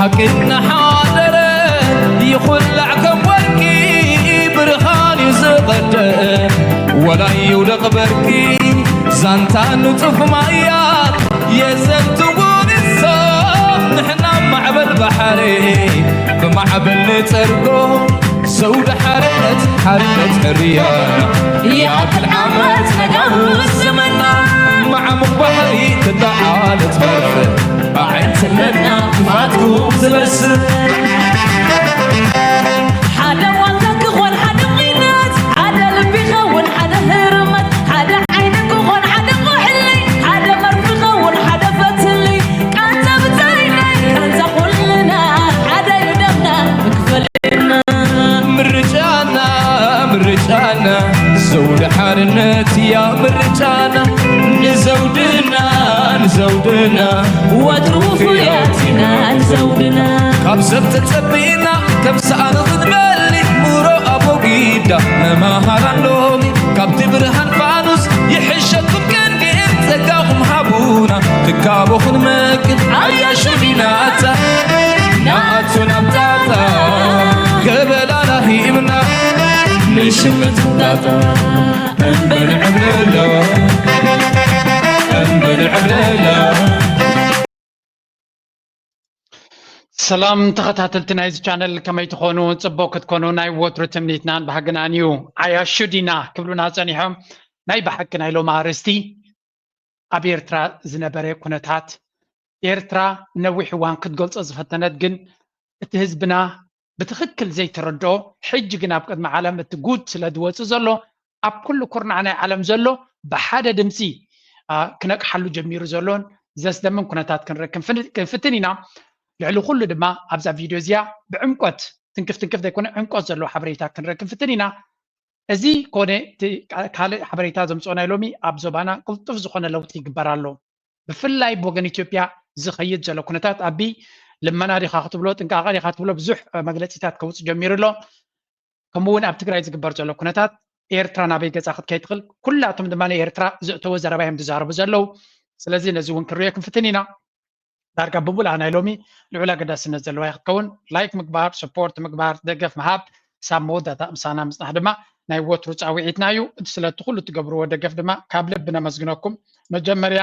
ሓቂ እናሓደረ ይኹላዕ ከም ወርቂ፣ ብርሃን እዩ ዝቐደ ወላ ይውደቕ በርቂ። ዛንታ ንጡፍ ማያት የዘንትዎ ንሶም፣ ንሕና ማዕበል ባሕሪ ብማዕበል ንጸርጎ። ሰው ድሓርነት ሓርነት ሕርያ ይኣክል ዓመት ነጋውስ ዘመና፣ መዓሙቕ ባሕሪ ተተዓለት መርፍእ ኣዕንትነትና ክፋትኩም ዝበስእ። ሓደ ዋልታ ክኾን ሓደ ኲናት፣ ሓደ ልቢ ክኸውን ሓደ ህርመት፣ ሓደ ዓይኒ ክኾን ሓደ ቁሕሊ፣ ሓደ መርፊ ክኸውን ሓደ ፈትሊ። ቃንዛ ብታይና ቃንዛ ኩልና፣ ሓደ እዩ ደምና ክፈልና። ምርጫና ምርጫና ዘውዲ ሓርነት እያ ምርጫና። ንዘውድና ንዘውድና ወትሩ ፍያት ኢና ንዘውድና። ካብ ሰብ ተጸቢና ከም ሰኣን ክትበሊ፣ ሙሮ ኣቦጊዳ መማሃራን ሎሚ ካብቲ ብርሃን ፋኑስ ይሕሸኩም ቀንዲል ጸጋኹም ሃቡና ትካቦ ክንመክት ኣያ ሹዲናታ። ንኣቱ ናብ ጣጣ ገበላና ሂብና ንሽምት ጣጣ እምበል ዕብለሎ እምበል ዕብለሎ። ሰላም ተኸታተልቲ ናይዚ ቻነል፣ ከመይ ትኾኑ? ጽቡቕ ክትኮኑ ናይ ወትሩ ትምኒትናን ባህግናን እዩ። ዓያሹ ዲና ክብሉና ጸኒሖም። ናይ ብሓቂ ናይ ሎሚ ኣርእስቲ ኣብ ኤርትራ ዝነበረ ኩነታት፣ ኤርትራ ነዊሕ እዋን ክትገልጾ ዝፈተነት ግን እቲ ህዝብና ብትኽክል ዘይተረድኦ፣ ሕጂ ግን ኣብ ቅድሚ ዓለም እቲ ጉድ ስለ ዝወጽእ ዘሎ፣ ኣብ ኩሉ ኩርናዕ ናይ ዓለም ዘሎ ብሓደ ድምጺ፣ ኣ፣ ክነቅሓሉ ጀሚሩ ዘሎን ዘስደምም ኩነታት ክንርኢ ክንፍን-፣ ክንፍትን ኢና። ልዕሊ ኩሉ ድማ ኣብዛ ቪድዮ እዚኣ ብዕምቆት፣ ትንክፍ ትንክፍ ዘይኮነ ዕምቆት ዘለዎ ሓበሬታ ክንርኢ ክንፍትን ኢና። እዚ ኮነ እቲ ካ-፣ ካልእ ሓበሬታ ዘምጽኦ ናይ ሎሚ ኣብ ዞባና ቅልጡፍ ዝኾነ ለውጢ ይግበር ኣሎ። ብፍላይ ብወገን ኢትዮጵያ ዝኸይድ ዘሎ ኩነታት፣ ኣቢ፣ ልመና ዲኻ ክትብሎ፣ ጥንቃቐ ዲኻ ትብሎ፣ ብዙሕ፣ እ፣ መግለጺታት ከውጽእ ጀሚሩ ኣሎ። ከምኡ እውን ኣብ ትግራይ ዝግበር ዘሎ ኩነታት፣ ኤርትራ ናበይ ገጻ ክትከይድ ትኽእል፣ ኩላቶም ድማ ንኤርትራ ዘእተወ ዘረባ እዮም ዝዛረቡ ዘለዉ። ስለዚ ነዚ እውን ክንሪኦ ክንፍትን ኢና። ዳርጋ ብምሉኣ ናይ ሎሚ ልዑል ኣገዳስነት ዘለዋ እያ ክትከውን። ላይክ ምግባር፣ ሰፖርት ምግባር፣ ደገፍ ምሃብ፣ ሳብ መወዳእታ ምሳና ምጽናሕ ድማ ናይ ወትሩ ጻውዒትና እዩ። እቲ ስለቲ ኩሉ እትገብርዎ ደገፍ ድማ ካብ ልቢ ነመስግነኩም። መጀመርያ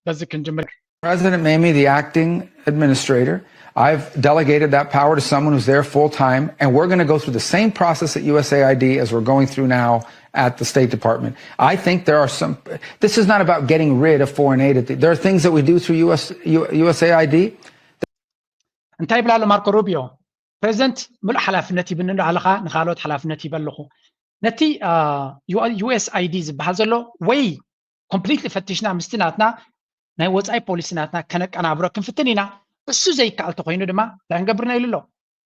በዚ ክንጅምር። President made me the acting administrator. I've delegated that power to someone who's there full time, and we're gonna go through the same process at U S A I D as we're going through now at the State Department. I think there are some, this is not about getting rid of foreign aid. At the, there are things that we do through U S, U-, U S A I D. እንታይ ይብላ ኣሎ ማርኮ ሩቢዮ? ፕሬዚደንት ምሉእ ሓላፍነት ይብኒ ኣሎ ኣለኻ፣ ንኻልኦት ሓላፍነት ይበ ኣለኹ። ነቲ፣ አ፣ ዩ-፣ ዩ ኤስ ኣይ ዲ ዝበሃል ዘሎ ወይ ኮምፕሊትሊ ፈቲሽና ምስቲ ናትና ናይ ወጻኢ ፖሊሲ ናትና ከነቀናብሮ ክንፍትን ኢና። እሱ ዘይከኣል ተኾይኑ ድማ እንታይ ክንገብር ኢና ኢሉ ኣሎ።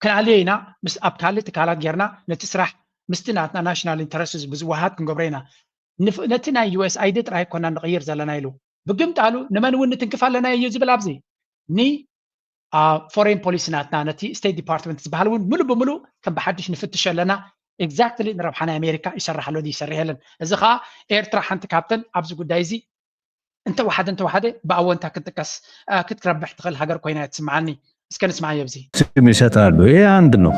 ክንኣልዮ ኢና፣ ምስ፣ ኣብ ካልእ ትካላት ጌርና ነቲ ስራሕ ምስቲ ናትና ናሽናል ኢንተረስት ብዝወሃድ ክንገብሮ ኢና። ንፍ-፣ ነቲ ናይ ዩ ኤስ ኣይ ዲ ጥራይ ኮና ንቕይር ዘለና ኢሉ። ብግምጣሉ ንመን እውን ንትንክፍ ኣለና እዩ ዝብል ኣብዚ። ኒ፣ አ፣ ፎሬን ፖሊሲ ናትና፣ ነቲ ስቴት ዲፓርትመንት ዝበሃል እውን ሙሉ ብሙሉ ከም ብሓድሽ ንፍትሾ ኣለና። ኤግዛክትሊ ንረብሓ ናይ ኣሜሪካ ይሰርሕ ኣሎ ድዩ ይሰርሕ የለን። እዚ ኸዓ ኤርትራ ሓንቲ ካብተን ኣብዚ ጉዳይ እዚ እንተወሓደ እንተወሓደ ብኣወንታ ክትጥቀስ፣ አ፣ ክትረብሕ ትኽእል ሃገር ኮይና እያ ትስምዓኒ። እስከ ንስማዓዮ ኣብዚ። ስም ይሰጣሉ። ይሄ አንድ ነው።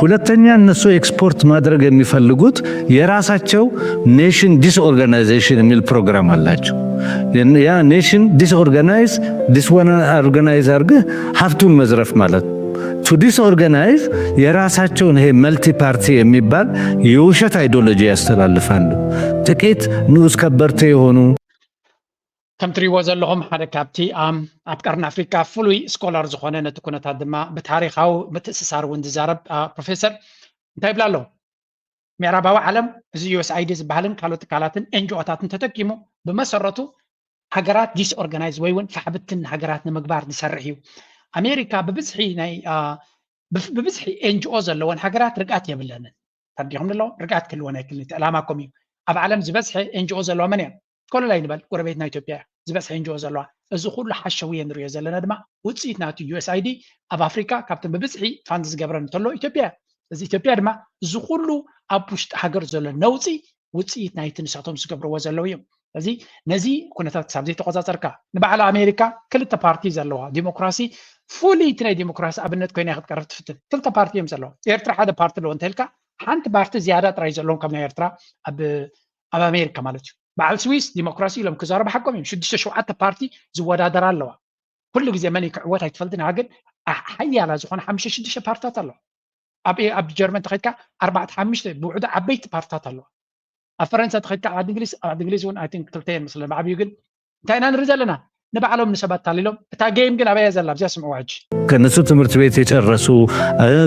ሁለተኛ እነሱ ኤክስፖርት ማድረግ የሚፈልጉት የራሳቸው ኔሽን ዲስኦርጋናይዜሽን የሚል ፕሮግራም አላቸው። ያ ኔሽን ዲስኦርጋናይዝ፣ ዲስኦርጋናይዝ አድርገህ ሀብቱን መዝረፍ ማለት ነው። ቱ ዲስኦርጋናይዝ የራሳቸውን ይሄ መልቲ ፓርቲ የሚባል የውሸት አይዲዮሎጂ ያስተላልፋሉ። ጥቂት ንዑስ ከበርቴ የሆኑ ከም ትሪእዎ ዘለኹም ሓደ ካብቲ፣ ኣም፣ ኣብ ቀርኒ ኣፍሪካ ፍሉይ ስኮላር ዝኾነ ነቲ ኩነታት ድማ ብታሪኻዊ ምትእስሳር እውን ዝዛረብ፣ አ፣ ፕሮፌሰር እንታይ ይብላ ኣሎ? ምዕራባዊ ዓለም እዚ ዩ ኤስ ኣይ ዲ ዝበሃልን ካልኦት ትካላትን ኤን ጂ ኦታትን ተጠቂሙ ብመሰረቱ ሃገራት ዲስኦርጋናይዝ ወይ እውን ፋሕብትን ሃገራት ንምግባር ዝሰርሕ እዩ። ኣሜሪካ ብብዝሒ ናይ፣ አ፣ ብፍ-፣ ብብዝሒ ኤን ጂ ኦ ዘለወን ሃገራት ርግኣት የብለንን። ተረዲኹም ኣለዎ? ርግኣት ክህልወን ኣይክእልን። እቲ ዕላማኩም እዩ። ኣብ ዓለም ዝበዝሐ ኤን ጂ ኦ ዘለዋ መን እያ? ኮለል ኣይንበል፣ ጎረቤትና ኢትዮጵያ እያ ዝበዝሐ ኤን ጂ ኦ ዘለዋ። እዚ ኩሉ ሓሸውየ ንሪኦ ዘለና ድማ ውፅኢት ናቱ ዩ ኤስ ኣይ ዲ ኣብ ኣፍሪካ ካብተን ብብዝሒ ፋንድ ዝገብረን እንተሎ ኢትዮጵያ እያ። እዚ ኢትዮጵያ ድማ እዚ ኩሉ ኣብ ውሽጢ ሃገር ዘሎ ነውፂ ውፅኢት ናይቲ ንሳቶም ዝገብርዎ ዘለዉ እዮም። እዚ ነዚ ኩነታት ክሳብ ዘይተቆፃፀርካ ንባዕል ኣሜሪካ ክልተ ፓርቲ ዘለዋ ዲሞክራሲ ፍሉይ እቲ ናይ ዲሞክራሲ ኣብነት ኮይና ክትቀርብ ትፍትን ክልተ ፓርቲ እዮም ዘለዋ። ኤርትራ ሓደ ፓርቲ ኣለዎ እንተልካ ሓንቲ ፓርቲ ዝያዳ ጥራይ ዘለዎም ካብ ናይ ኤርትራ ኣብ ኣብ ኣሜሪካ ማለት እዩ። በዓል ስዊስ ዲሞክራሲ ኢሎም ክዛረቡ ሓቆም እዮም። ሽዱሽተ ሸውዓተ ፓርቲ ዝወዳደራ ኣለዋ። ኩሉ ግዜ መን ክዕወት ኣይትፈልጥን ኢኻ፣ ግን ሓያላ ዝኾነ ሓሙሽተ ሽዱሽተ ፓርትታት ኣለዋ። ኣብ ኣብ ጀርመን ተኸድካ ኣርባዕተ ሓሙሽተ ብውዕዱ ዓበይቲ ፓርትታት ኣለዋ። ኣብ ፈረንሳ ተኸድካ ዓዲ እንግሊዝ ዓዲ እንግሊዝ እውን ኣይ ቲንክ ክልተ እየን መስለን ብዓብዩ ግን እንታይ ኢና ንርኢ ዘለና ንባዕሎም ንሰባት ታሊሎም እታ ጌም ግን ኣበያ ዘላ ኣብዚያ ስምዕዋ ሕጂ ከነሱ ትምህርት ቤት የጨረሱ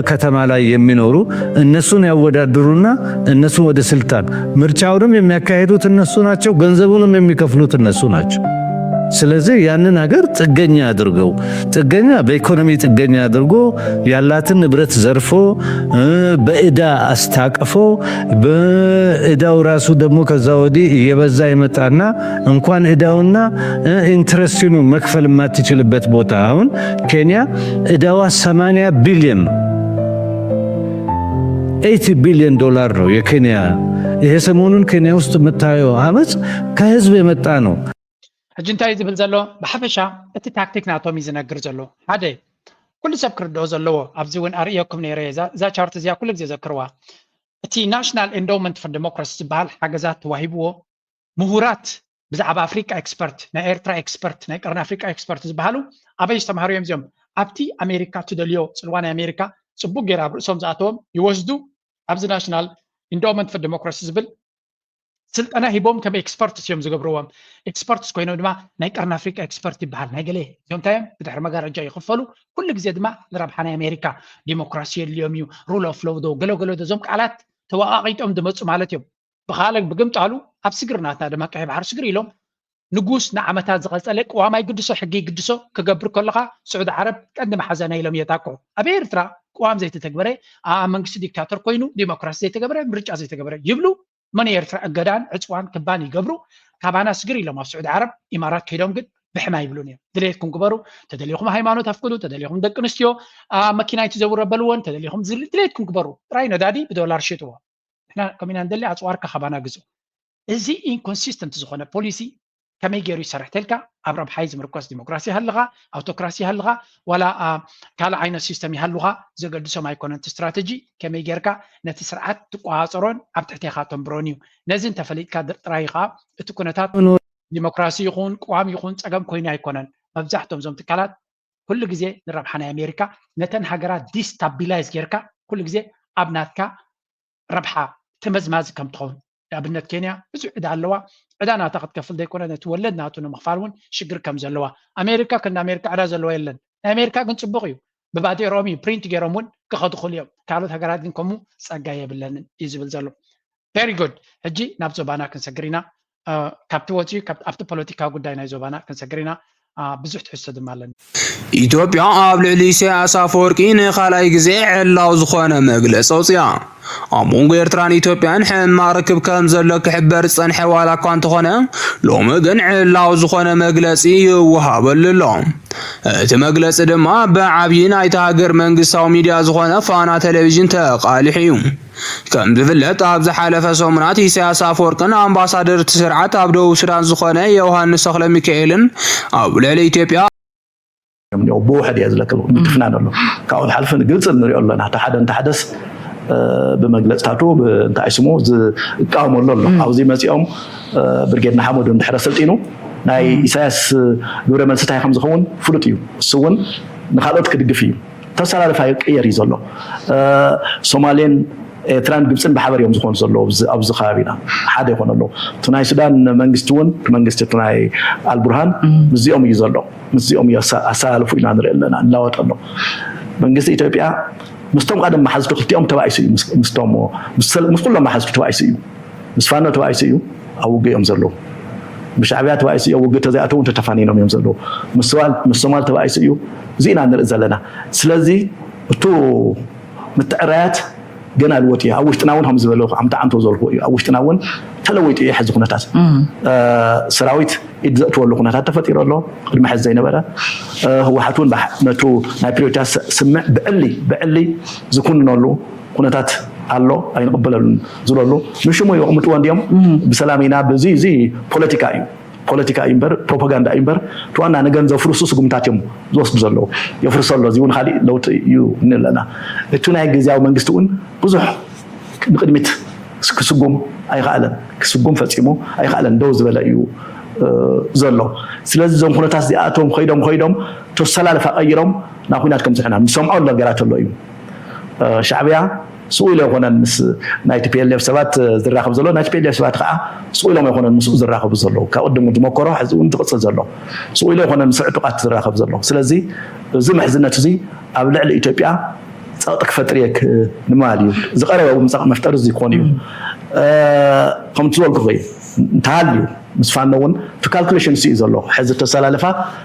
ከተማ ላይ የሚኖሩ እነሱን ያወዳድሩና እነሱ ወደ ስልጣን ምርጫውንም የሚያካሄዱት እነሱ ናቸው። ገንዘቡንም የሚከፍሉት እነሱ ናቸው። ስለዚህ ያንን ሀገር ጥገኛ አድርገው ጥገኛ በኢኮኖሚ ጥገኛ አድርጎ ያላትን ንብረት ዘርፎ በእዳ አስታቅፎ በእዳው ራሱ ደግሞ ከዛ ወዲህ እየበዛ የመጣና እንኳን እዳውና ኢንትረስቲኑ መክፈል የማትችልበት ቦታ አሁን ኬንያ እዳዋ ሰማንያ ቢሊዮን ኤይቲ ቢሊዮን ዶላር ነው የኬንያ። ይሄ ሰሞኑን ኬንያ ውስጥ የምታየው አመፅ ከህዝብ የመጣ ነው። ሕጂ እንታይ ዝብል ዘሎ ብሓፈሻ እቲ ታክቲክ ናቶም እዩ ዝነግር ዘሎ ሓደ ኩሉ ሰብ ክርድኦ ዘለዎ ኣብዚ እውን ኣርእየኩም ነይረ እዛ ቻርት እዚኣ ኩሉ ግዜ ዘክርዋ እቲ ናሽናል ኤንዶውመንት ፎር ዲሞክራሲ ዝበሃል ሓገዛት ተዋሂብዎ ምሁራት ብዛዕባ ኣፍሪቃ ኤክስፐርት ናይ ኤርትራ ኤክስፐርት ናይ ቀርኒ ኣፍሪቃ ኤክስፐርት ዝበሃሉ ኣበይ ዝተምሃሩ እዮም እዚኦም ኣብቲ ኣሜሪካ ትደልዮ ፅልዋ ናይ ኣሜሪካ ፅቡቅ ገይራ ኣብ ርእሶም ዝኣተዎም ይወስዱ ኣብዚ ናሽናል ኢንዶመንት ፎር ዲሞክራሲ ዝብል ስልጠና ሂቦም ከም ኤክስፐርትስ እዮም ዝገብርዎም ኤክስፐርትስ ኮይኖም ድማ ናይ ቀርኒ ኣፍሪቃ ኤክስፐርት ይበሃል ናይ ገለ እዚኦም እንታይ እዮም ብድሕሪ መጋረጃ ይኽፈሉ ኩሉ ግዜ ድማ ንረብሓ ናይ ኣሜሪካ ዲሞክራሲ የድልዮም እዩ ሩል ኦፍ ሎው ዶ ገለገሎ ዶ እዞም ቃላት ተወቃቂጦም ዝመፁ ማለት እዮም ብኻልእ ብግምጣሉ ኣብ ስግር ናትና ድማ ቀይሕ ባሕሪ ስግር ኢሎም ንጉስ ንዓመታት ዝቐጸለ ቅዋም ኣይግድሶ ሕጊ ይግድሶ ክገብር ከለኻ ስዑድ ዓረብ ቀንዲ መሓዘና ኢሎም የጣቅዑ ኣብ ኤርትራ ቅዋም ዘይተተግበረ ኣብ መንግስቲ ዲክታተር ኮይኑ ዲሞክራሲ ዘይተገበረ ምርጫ ዘይተገበረ ይብሉ መን ኤርትራ እገዳን ዕፅዋን ክባን ይገብሩ ካባና ስግር ኢሎም ኣብ ስዑድ ዓረብ ኢማራት ከይዶም ግን ብሕና ይብሉን እዮም ድሌትኩም ግበሩ ተደሊኹም ሃይማኖት ኣፍቅዱ ተደሊኹም ደቂ ኣንስትዮ መኪና ይትዘውረ በልወን ተደሊኹም ድሌትኩም ግበሩ ጥራይ ነዳዲ ብዶላር ሽጥዎ ንሕና ከምኢና ንደሊ ኣፅዋርካ ካባና ግዙ እዚ ኢንኮንሲስተንት ዝኾነ ፖሊሲ ከመይ ገይሩ ይሰርሕ ተልካ ኣብ ረብሓይ ዝምርኮስ ዲሞክራሲ ይሃልኻ ኣውቶክራሲ ይሃልኻ ዋላ ካልእ ዓይነት ሲስተም ይሃልኻ ዘገድሶም ኣይኮነን እቲ ስትራተጂ ከመይ ጌርካ ነቲ ስርዓት ትቆፃፀሮን ኣብ ትሕቴኻ ተንብሮን እዩ ነዚ እንተፈሊጥካ ጥራይ ከዓ እቲ ኩነታት ዲሞክራሲ ይኹን ቅዋም ይኹን ፀገም ኮይኑ ኣይኮነን መብዛሕቶም እዞም ትካላት ኩሉ ግዜ ንረብሓ ናይ ኣሜሪካ ነተን ሃገራት ዲስታቢላይዝ ጌርካ ኩሉ ግዜ ኣብ ናትካ ረብሓ ተመዝማዚ ከም ትኸውን ንኣብነት ኬንያ ብዙሕ ዕዳ ኣለዋ ዕዳ ናታ ክትከፍል ዘይኮነ ነቲ ወለድ ናቱ ንምኽፋል እውን ሽግር ከም ዘለዋ ኣሜሪካ ክንዲ ኣሜሪካ ዕዳ ዘለዋ የለን ናይ ኣሜሪካ ግን ፅቡቅ እዩ ብባዴሮም እዩ ፕሪንት ገይሮም እውን ክኸዱ ክኽእሉ እዮም ካልኦት ሃገራት ግን ከምኡ ፀጋ የብለንን እዩ ዝብል ዘሎ very good ሕጂ ናብ ዞባና ክንሰግር ኢና ካብቲ ወፂኡ ኣብቲ ፖለቲካዊ ጉዳይ ናይ ዞባና ክንሰግር ኢና ብዙሕ ትሕዝቶ ድማ ኣለኒ ኢትዮጵያ ኣብ ልዕሊ ኢሳያስ ኣፈወርቂ ንኻልኣይ ግዜ ዕላው ዝኾነ መግለፂ ኣውፅኣ ኣብ መንጎ ኤርትራን ኢትዮጵያን ሕማቕ ርክብ ከም ዘሎ ክሕበር ዝፀንሐ ዋላ እኳ እንተኾነ ሎሚ ግን ዕላው ዝኾነ መግለፂ ይወሃበሉ ኣሎ እቲ መግለፂ ድማ ብዓብዪ ናይታ ሃገር መንግስታዊ ሚድያ ዝኾነ ፋና ቴሌቪዥን ተቓሊሑ እዩ ከም ዝፍለጥ ኣብ ዝሓለፈ ሰሙናት ኢሳያስ ኣፈወርቅን ኣምባሳደር እቲ ስርዓት ኣብ ደቡብ ሱዳን ዝኾነ ዮሃንስ ተኽለሚካኤልን ኣብ ልዕሊ ኢትዮጵያ ብውሕድ እየ ዝለክል ምትፍናን ኣሎ ካብኡ ንሓልፊ ንግልፂ ንሪኦ ኣለና እቲ ሓደ እንተ ሓደስ ብመግለፅታቱ እንታይ ስሙ ዝቃወመሉ ኣሎ ኣብዚ መፂኦም ብርጌድ ንሓመዱ እንድሕረ ሰልጢኑ ናይ ኢሳያስ ግብረ መልሲ እንታይ ከም ዝኸውን ፍሉጥ እዩ እሱ እውን ንካልኦት ክድግፍ እዩ ተሰላልፋ ይቀየር እዩ ዘሎ ሶማሌን ኤርትራን ግብፅን ብሓበር እዮም ዝኾኑ ዘለዉ ኣብዚ ከባቢና ሓደ ይኾነ ኣለዉ እቲ ናይ ሱዳን መንግስቲ እውን መንግስቲ እቲ ናይ ኣልቡርሃን ምስዚኦም እዩ ዘሎ ምስዚኦም እዩ ኣሰላልፉ ኢና ንርኢ ኣለና እናወጠ ኣሎ መንግስቲ ኢትዮጵያ ምስቶም ቀደም መሓዝቱ ክልቲኦም ተባኢሱ እዩ ምስቶም ምስ ኩሎም መሓዝቱ ተባኢሱ እዩ ምስ ፋኖ ተባኢሱ እዩ ኣብ ውግእ እዮም ዘለዉ ብሻዕብያ ተባኢሱ እዮም ውግእ ተዘይኣተው እንተተፋኒኖም እዮም ዘለዉ ምስ ሶማል ተባኢሱ እዩ እዚ ኢና ንርኢ ዘለና ስለዚ እቱ ምትዕራያት ገና ልወጥ እዩ ኣብ ውሽጥና እውን ከም ዝበለ ዓምቲ ዓምቶ ዘልኩ እዩ ኣብ ውሽጥና እውን ተለዊጡ እዩ ሕዚ ኩነታት ሰራዊት ኢድ ዘእትወሉ ኩነታት ተፈጢሩ ኣሎ ቅድሚ ሕዚ ዘይነበረ ህወሓት እውን ነቱ ናይ ፕሪዮሪታት ስምዕ ብዕሊ ብዕሊ ዝኩንነሉ ኩነታት ኣሎ ኣይንቕበለሉን ዝብለሉ ንሽሙ የቕምጥዎ እንዲዮም። ብሰላም ኢና፣ በዚ እዚ ፖለቲካ እዩ፣ ፖለቲካ እዩ እምበር ፕሮፓጋንዳ እዩ እምበር፣ እቲ ዋና ንገንዘብ ፍርሱ ስጉምታት እዮም ዝወስዱ ዘለዉ። የፍርሶ ኣሎ፣ እዚ እውን ካሊእ ለውጢ እዩ እንለና። እቲ ናይ ግዝያዊ መንግስቲ እውን ብዙሕ ንቕድሚት ክስጉም ኣይኸኣለን፣ ክስጉም ፈጺሙ ኣይኸኣለን፣ ደው ዝበለ እዩ ዘሎ። ስለዚ እዞም ኩነታት እዚኣቶም ከይዶም ከይዶም ተሰላልፋ ቀይሮም ናብ ኩናት ከምፅሑና ንሰምዖ ነገራት ኣሎ እዩ። ሻዕብያ ስቕ ኢሉ ኣይኮነን ምስ ናይ ቲ ፒ ኤል ኤፍ ሰባት ዝራኸብ ዘሎ፣ ናይ ቲ ፒ ኤል ኤፍ ሰባት ከዓ ስቕ ኢሎም ኣይኮነን ምስኡ ዝራኸቡ ዘለዉ። ካብ ቅድሙ ዝመከሮ ሕዚ እውን ዝቕፅል ዘሎ ስቕ ኢሉ ኣይኮነን ምስ ዕጡቓት ዝራኸብ ዘሎ። ስለዚ እዚ ምሕዝነት እዚ ኣብ ልዕሊ ኢትዮጵያ ፀቕጢ ክፈጥር እየ ንምባል እዩ። ዝቐረበ እውን ፀቕጢ መፍጠሪ እዚ ክኾን እዩ። ከምቲ ዝበልኩ እንተሃልዩ ምስ ፋኖ እውን እቲ ካልኩሌሽን እዩ ዘሎ። ሕዚ ተሰላልፋ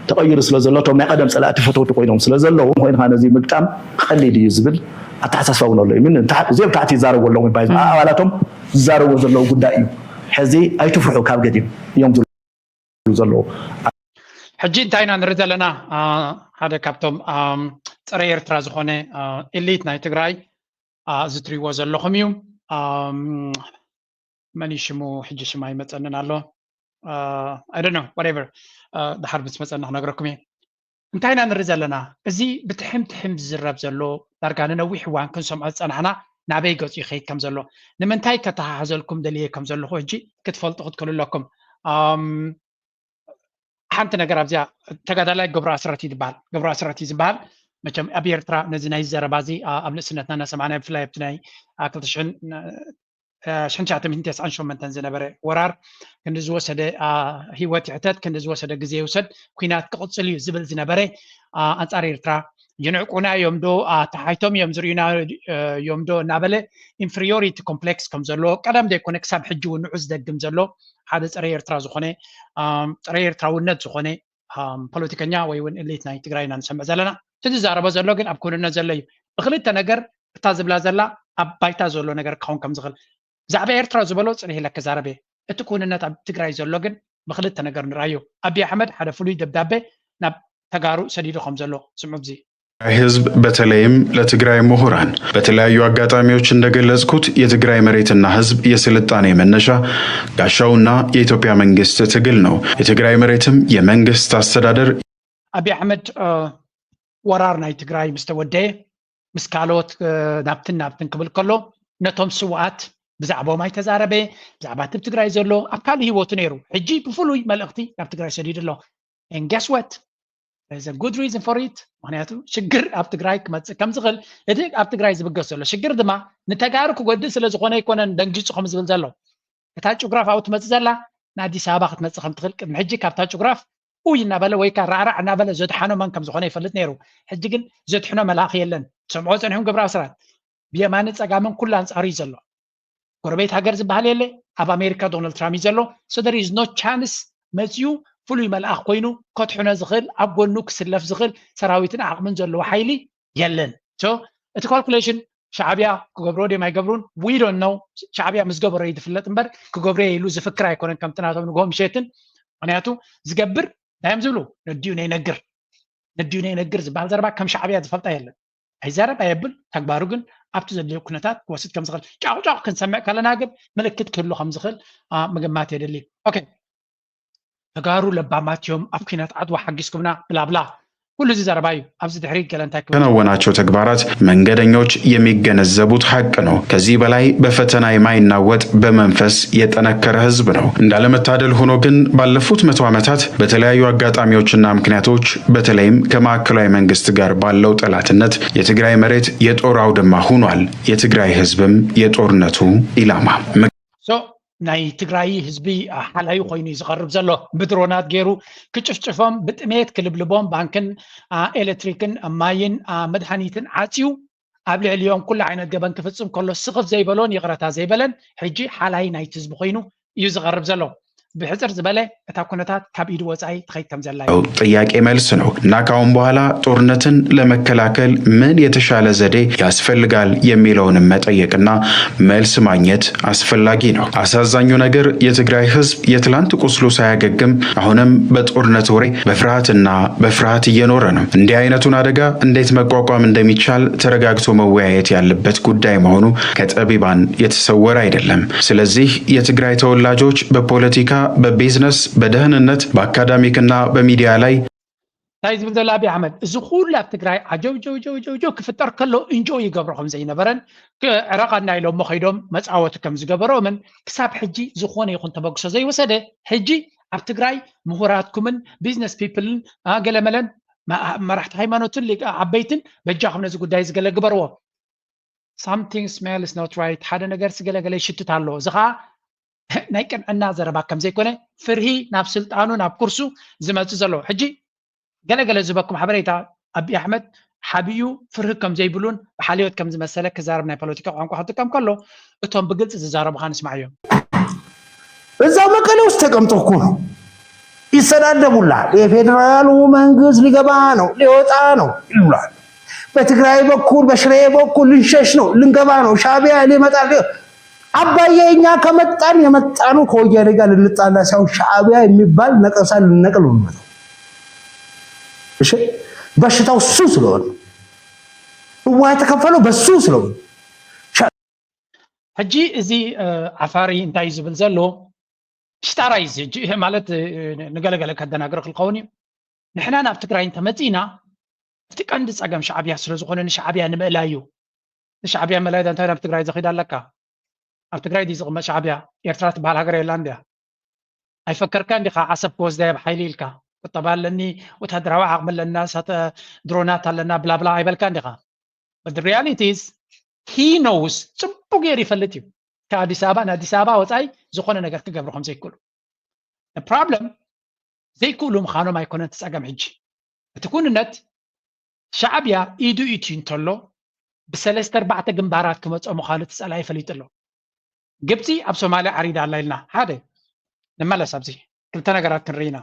ተቐይሩ ስለ ዘሎ እቶም ናይ ቀደም ፀላእቲ ፈተውቲ ኮይኖም ስለ ዘለዉ ኮይንካ ነዚ ምግጣም ቀሊል እዩ ዝብል ኣተሓሳስባ እውን ኣሎ እዩ። ምን እዚኦም ታሕቲ ይዛረቡ ኣለዉ ይባይ ኣባላቶም ዝዛረቡ ዘለዉ ጉዳይ እዩ። ሕዚ ኣይትፍርሑ ካብ ገዲም እዮም ዝብሉ ዘለዉ። ሕጂ እንታይ ኢና ንርኢ ዘለና? ሓደ ካብቶም ፀረ ኤርትራ ዝኾነ ኤሊት ናይ ትግራይ እዚ ትሪእዎ ዘለኹም እዩ። መን ሽሙ ሕጂ ሽማ ይመፀንን ኣሎ። I don't know, whatever። ድሓር ምስ መፀና ክነግረኩም እየ። እንታይ ኢና ንርኢ ዘለና? እዚ ብትሕም ትሕም ዝዝረብ ዘሎ ዳርጋ ንነዊሕ እዋን ክንሰምዖ ዝፀናሕና ናበይ ገፁ ይኸይድ ከም ዘሎ ንምንታይ ከተሓሓዘልኩም ደልየ ከም ዘለኹ ሕጂ ክትፈልጡ ክትክእሉ ኣለኩም። ሓንቲ ነገር ኣብዚኣ ተጋዳላይ ገብሩ ኣስራት እዩ ዝበሃል። ገብሩ ኣስራት እዩ ዝበሃል። መቸም ኣብ ኤርትራ ነዚ ናይ ዘረባ እዚ ኣብ ንእስነትና እናሰማዕና ብፍላይ ኣብቲ ናይ ክልተ ሽሕን ሽሕን ትሽዓተ ሚእትን ተስዓን ሸሞንተን ዝነበረ ወራር ክንዲ ዝወሰደ ህይወት ይሕተት፣ ክንዲ ዝወሰደ ግዜ ይውሰድ፣ ኩናት ክቕፅል እዩ ዝብል ዝነበረ ኣንፃር ኤርትራ ይንዕቁና እዮም ዶ፣ ተሓይቶም እዮም ዝርእዩና እዮም ዶ እናበለ ኢንፍሪዮሪቲ ኮምፕሌክስ ከም ዘለዎ ቀደም ዘይኮነ ክሳብ ሕጂ እውን ንዑ ዝደግም ዘሎ ሓደ ፀረ ኤርትራ ዝኾነ ፀረ ኤርትራውነት ዝኾነ ፖለቲከኛ ወይ እውን ኤሊት ናይ ትግራይ ኢና ንሰምዕ ዘለና። እቲ ዝዛረቦ ዘሎ ግን ኣብ ክውንነት ዘሎ እዩ። ብክልተ ነገር እታ ዝብላ ዘላ ኣብ ባይታ ዘሎ ነገር ክኸውን ከም ዝኽእል ብዛዕባ ኤርትራ ዝበሎ ፅን ኢለ ክዛረብ እየ። እቲ ክውንነት ኣብ ትግራይ ዘሎ ግን ብክልተ ነገር ንርኣዮ። ኣብይ ኣሕመድ ሓደ ፍሉይ ደብዳቤ ናብ ተጋሩ ሰዲዱ ከም ዘሎ ስምዑ። ብዚ ህዝብ በተለይም ለትግራይ ምሁራን በተለያዩ አጋጣሚዎች እንደገለጽኩት የትግራይ መሬትና ህዝብ የስልጣኔ መነሻ ጋሻውና የኢትዮጵያ መንግስት ትግል ነው። የትግራይ መሬትም የመንግስት አስተዳደር ኣብይ ኣሕመድ ወራር ናይ ትግራይ ምስ ተወደየ ምስ ካልኦት ናብትን ናብትን ክብል ከሎ ነቶም ስውኣት ብዛዕባኦም ኣይተዛረበ። ብዛዕባ እቲ ትግራይ ዘሎ ኣብ ካልእ ህይወቱ ነይሩ። ሕጂ ብፍሉይ መልእኽቲ ናብ ትግራይ ሰዲዱ ኣሎ። And guess what? There's a good reason for it። ምክንያቱ ሽግር ኣብ ትግራይ ክመፅእ ከም ዝኽእል እቲ ኣብ ትግራይ ዝብገስ ዘሎ ሽግር ድማ ንተጋሩ ክጎድእ ስለ ዝኾነ ኣይኮነን ደንጊፁ ከም ዝብል ዘሎ። እታ ጭጉራፍ ኣብኡ ትመፅእ ዘላ ንኣዲስ ኣበባ ክትመፅእ ከም ትኽእል ቅድሚ ሕጂ ካብታ ጭጉራፍ ኡይ እናበለ ወይ ከዓ ራዕራዕ እናበለ ዘድሓኖ መን ከም ዝኾነ ይፈልጥ ነይሩ። ሕጂ ግን ዘድሕኖ መልኣኽ የለን። ትሰምዖ ፀኒሕኩም ገብረ ኣስራት ብየማንን ፀጋምን ኩሉ ኣንፃሩ እዩ ዘሎ። ጎረቤት ሃገር ዝበሃል የለ። ኣብ ኣሜሪካ ዶናልድ ትራምፕ እዩ ዘሎ። So there is no chance መፅዩ ፍሉይ መልኣኽ ኮይኑ ከድሕኖ ዝኽእል ኣብ ጎኑ ክስለፍ ዝኽእል ሰራዊትን ዓቕምን ዘለዎ ሓይሊ የለን። So እቲ ካልኩሌሽን ሻዕብያ ክገብሮ ድዮም ኣይገብሩን we don't know። ሻዕብያ ምስ ገበሮ እዩ ዝፍለጥ እምበር ክገብሮ እየ ኢሉ ዝፍክር ኣይኮነን ከምቲ ናቶም ንግሆ ምሸትን። ምክንያቱ ዝገብር እንታይ እዮም ዝብሉ ነድዩ ነይነግር ነድዩ ነይነግር ዝበሃል ዘረባ ከም ሻዕብያ ዝፈልጣ የለን። ኣይዛረብ ኣየብል ተግባሩ ግን ኣብቲ ዘድልዮ ኩነታት ክወስድ ከም ዝኽእል ጫቑጫቑ ክንሰምዕ ከለና ግን ምልክት ክህሉ ከም ዝኽእል ምግማት የድሊ። ኦኬ ተጋሩ ለባማት እዮም ኣብ ኩናት ዓድዋ ሓጊዝኩምና ብላብላ ኩሉ እዚ ዘረባ እዩ። ኣብዚ ድሕሪት ገለ እንታይ ክብል ከናወናቸው ተግባራት መንገደኞች የሚገነዘቡት ሀቅ ነው። ከዚህ በላይ በፈተና የማይናወጥ በመንፈስ የጠነከረ ህዝብ ነው። እንዳለመታደል ሆኖ ግን ባለፉት መቶ ዓመታት በተለያዩ አጋጣሚዎችና ምክንያቶች በተለይም ከማዕከላዊ መንግስት ጋር ባለው ጠላትነት የትግራይ መሬት የጦር አውድማ ሆኗል። የትግራይ ህዝብም የጦርነቱ ኢላማ So ናይ ትግራይ ህዝቢ ሓላዩ ኮይኑ እዩ ዝቐርብ ዘሎ። ብድሮናት ገይሩ ክጭፍጭፎም፣ ብጥሜት ክልብልቦም፣ ባንክን ኤሌክትሪክን ማይን መድሃኒትን ዓፅዩ ኣብ ልዕሊኦም ኩሉ ዓይነት ገበን ክፍፅም ከሎ ስኽፍ ዘይበሎን ይቕረታ ዘይበለን ሕጂ ሓላይ ናይቲ ህዝቢ ኮይኑ እዩ ዝቐርብ ዘሎ። ብሕፅር ዝበለ እታ ኩነታት ካብ ኢዱ ወፃኢ ትኸይድ ከም ዘላ እዩ። ጥያቄ መልስ ነው እና ካሁን በኋላ ጦርነትን ለመከላከል ምን የተሻለ ዘዴ ያስፈልጋል የሚለውንም መጠየቅና መልስ ማግኘት አስፈላጊ ነው። አሳዛኙ ነገር የትግራይ ህዝብ የትላንት ቁስሉ ሳያገግም አሁንም በጦርነት ወሬ በፍርሃትና በፍርሃት እየኖረ ነው። እንዲህ አይነቱን አደጋ እንዴት መቋቋም እንደሚቻል ተረጋግቶ መወያየት ያለበት ጉዳይ መሆኑ ከጠቢባን የተሰወረ አይደለም። ስለዚህ የትግራይ ተወላጆች በፖለቲካ፣ በቢዝነስ፣ በደህንነት፣ በአካዳሚክና በሚዲያ ላይ እንታይ ዝብል ዘሎ ኣብይ ኣሕመድ፣ እዚ ኩሉ ኣብ ትግራይ ዓጀው ጀው ጀው ጀው ጀው ክፍጠር ከሎ እንጆ ይገብሮ ከም ዘይነበረን ዕረቐና ኢሎሞ ከይዶም መፃወቲ ከም ዝገበሮምን ክሳብ ሕጂ ዝኾነ ይኹን ተበግሶ ዘይወሰደ፣ ሕጂ ኣብ ትግራይ ምሁራትኩምን ቢዝነስ ፒፕልን ገለመለን መራሕቲ ሃይማኖትን ዓበይትን በጃኹም ነዚ ጉዳይ ዝገለ ግበርዎ። Something smells not right፣ ሓደ ነገር ስገለገለ ይሽትት ኣሎ። እዚ ከዓ ናይ ቅንዕና ዘረባ ከም ዘይኮነ ፍርሂ ናብ ስልጣኑ ናብ ኩርሱ ዝመፅእ ዘሎ ሕጂ ገለገለ ዝበኩም ሓበሬታ ኣብይ ኣሕመድ ሓቢኡ ፍርሂ ከም ዘይብሉን ብሓልዮት ከም ዝመሰለ ክዛረብ ናይ ፖለቲካ ቋንቋ ክጥቀም ከሎ እቶም ብግልፂ ዝዛረቡ ከ ንስማዕ እዮም። እዛው መቀሌ ውስጥ ተቀምጦ እኮ ነው ይሰዳደቡላል። የፌዴራሉ መንግስት ሊገባ ነው ሊወጣ ነው ይሉላል። በትግራይ በኩል በሽሬ በኩል ልንሸሽ ነው ልንገባ ነው ሻቢያ ሊመጣ አባዬ እኛ ከመጣን የመጣኑ ከወያኔ ጋር ልንጣላ ሳይሆን ሻዕቢያ የሚባል ነቀሳ ልንነቅል ነው የሚመጣው። እሺ በሽታው እሱ ስለሆነ ህወሓት የተከፈለው በሱ ስለሆነ ሕጂ እዚ ዓፋሪ እንታይ እዩ ዝብል ዘሎ ሽጣራ እዩ እዚ ሕጂ ማለት ንገለገለ ከደናግር ክልኸውን እዩ። ንሕና ናብ ትግራይ እንተመፂና እቲ ቀንዲ ፀገም ሻዕብያ ስለዝኾነ ንሻዕብያ ንምእላይ እዩ። ንሻዕብያ ምእላይ እንታይ ናብ ትግራይ ዘኺድ ኣለካ? ኣብ ትግራይ ድዩ ዝቕመጥ ሻዕብያ? ኤርትራ ትበሃል ሃገር የላን ድያ? ኣይፈከርካን ዲኻ ዓሰብ ክወስዳ እየ ብሓይሊ ኢልካ? ቁጠባ ኣለኒ፣ ወታደራዊ ዓቕሚ ኣለና፣ እሳተ ድሮናት ኣለና ብላብላ ኣይበልካን ዲኻ? But the reality is he knows፣ ፅቡቅ ገይሩ ይፈልጥ እዩ ከኣዲስ ኣበባ ንኣዲስ ኣበባ ወፃኢ ዝኾነ ነገር ክገብሩ ከም ዘይክእሉ። The problem ዘይክእሉ ምዃኖም ኣይኮነን እቲ ፀገም ሕጂ። እቲ ኩንነት ሻዕብያ ኢዱ ኢትዩ እንተሎ ብሰለስተ ኣርባዕተ ግንባራት ክመፅኦ ምዃኑ እቲ ፀላኢ ፈሊጡ ኣሎ። ግብፂ ኣብ ሶማልያ ዓሪዳ ኣላ ኢልና ሓደ ንመለስ ኣብዚ ክልተ ነገራት ክንርኢ ኢና።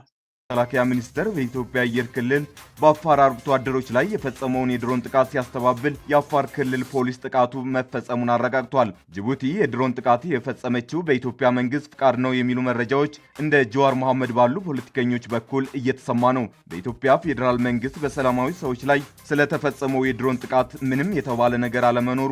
መከላከያ ሚኒስቴር በኢትዮጵያ አየር ክልል በአፋር አርብቶ አደሮች ላይ የፈጸመውን የድሮን ጥቃት ሲያስተባብል የአፋር ክልል ፖሊስ ጥቃቱ መፈጸሙን አረጋግጧል። ጅቡቲ የድሮን ጥቃት የፈጸመችው በኢትዮጵያ መንግስት ፍቃድ ነው የሚሉ መረጃዎች እንደ ጀዋር መሐመድ ባሉ ፖለቲከኞች በኩል እየተሰማ ነው። በኢትዮጵያ ፌዴራል መንግስት በሰላማዊ ሰዎች ላይ ስለተፈጸመው የድሮን ጥቃት ምንም የተባለ ነገር አለመኖሩ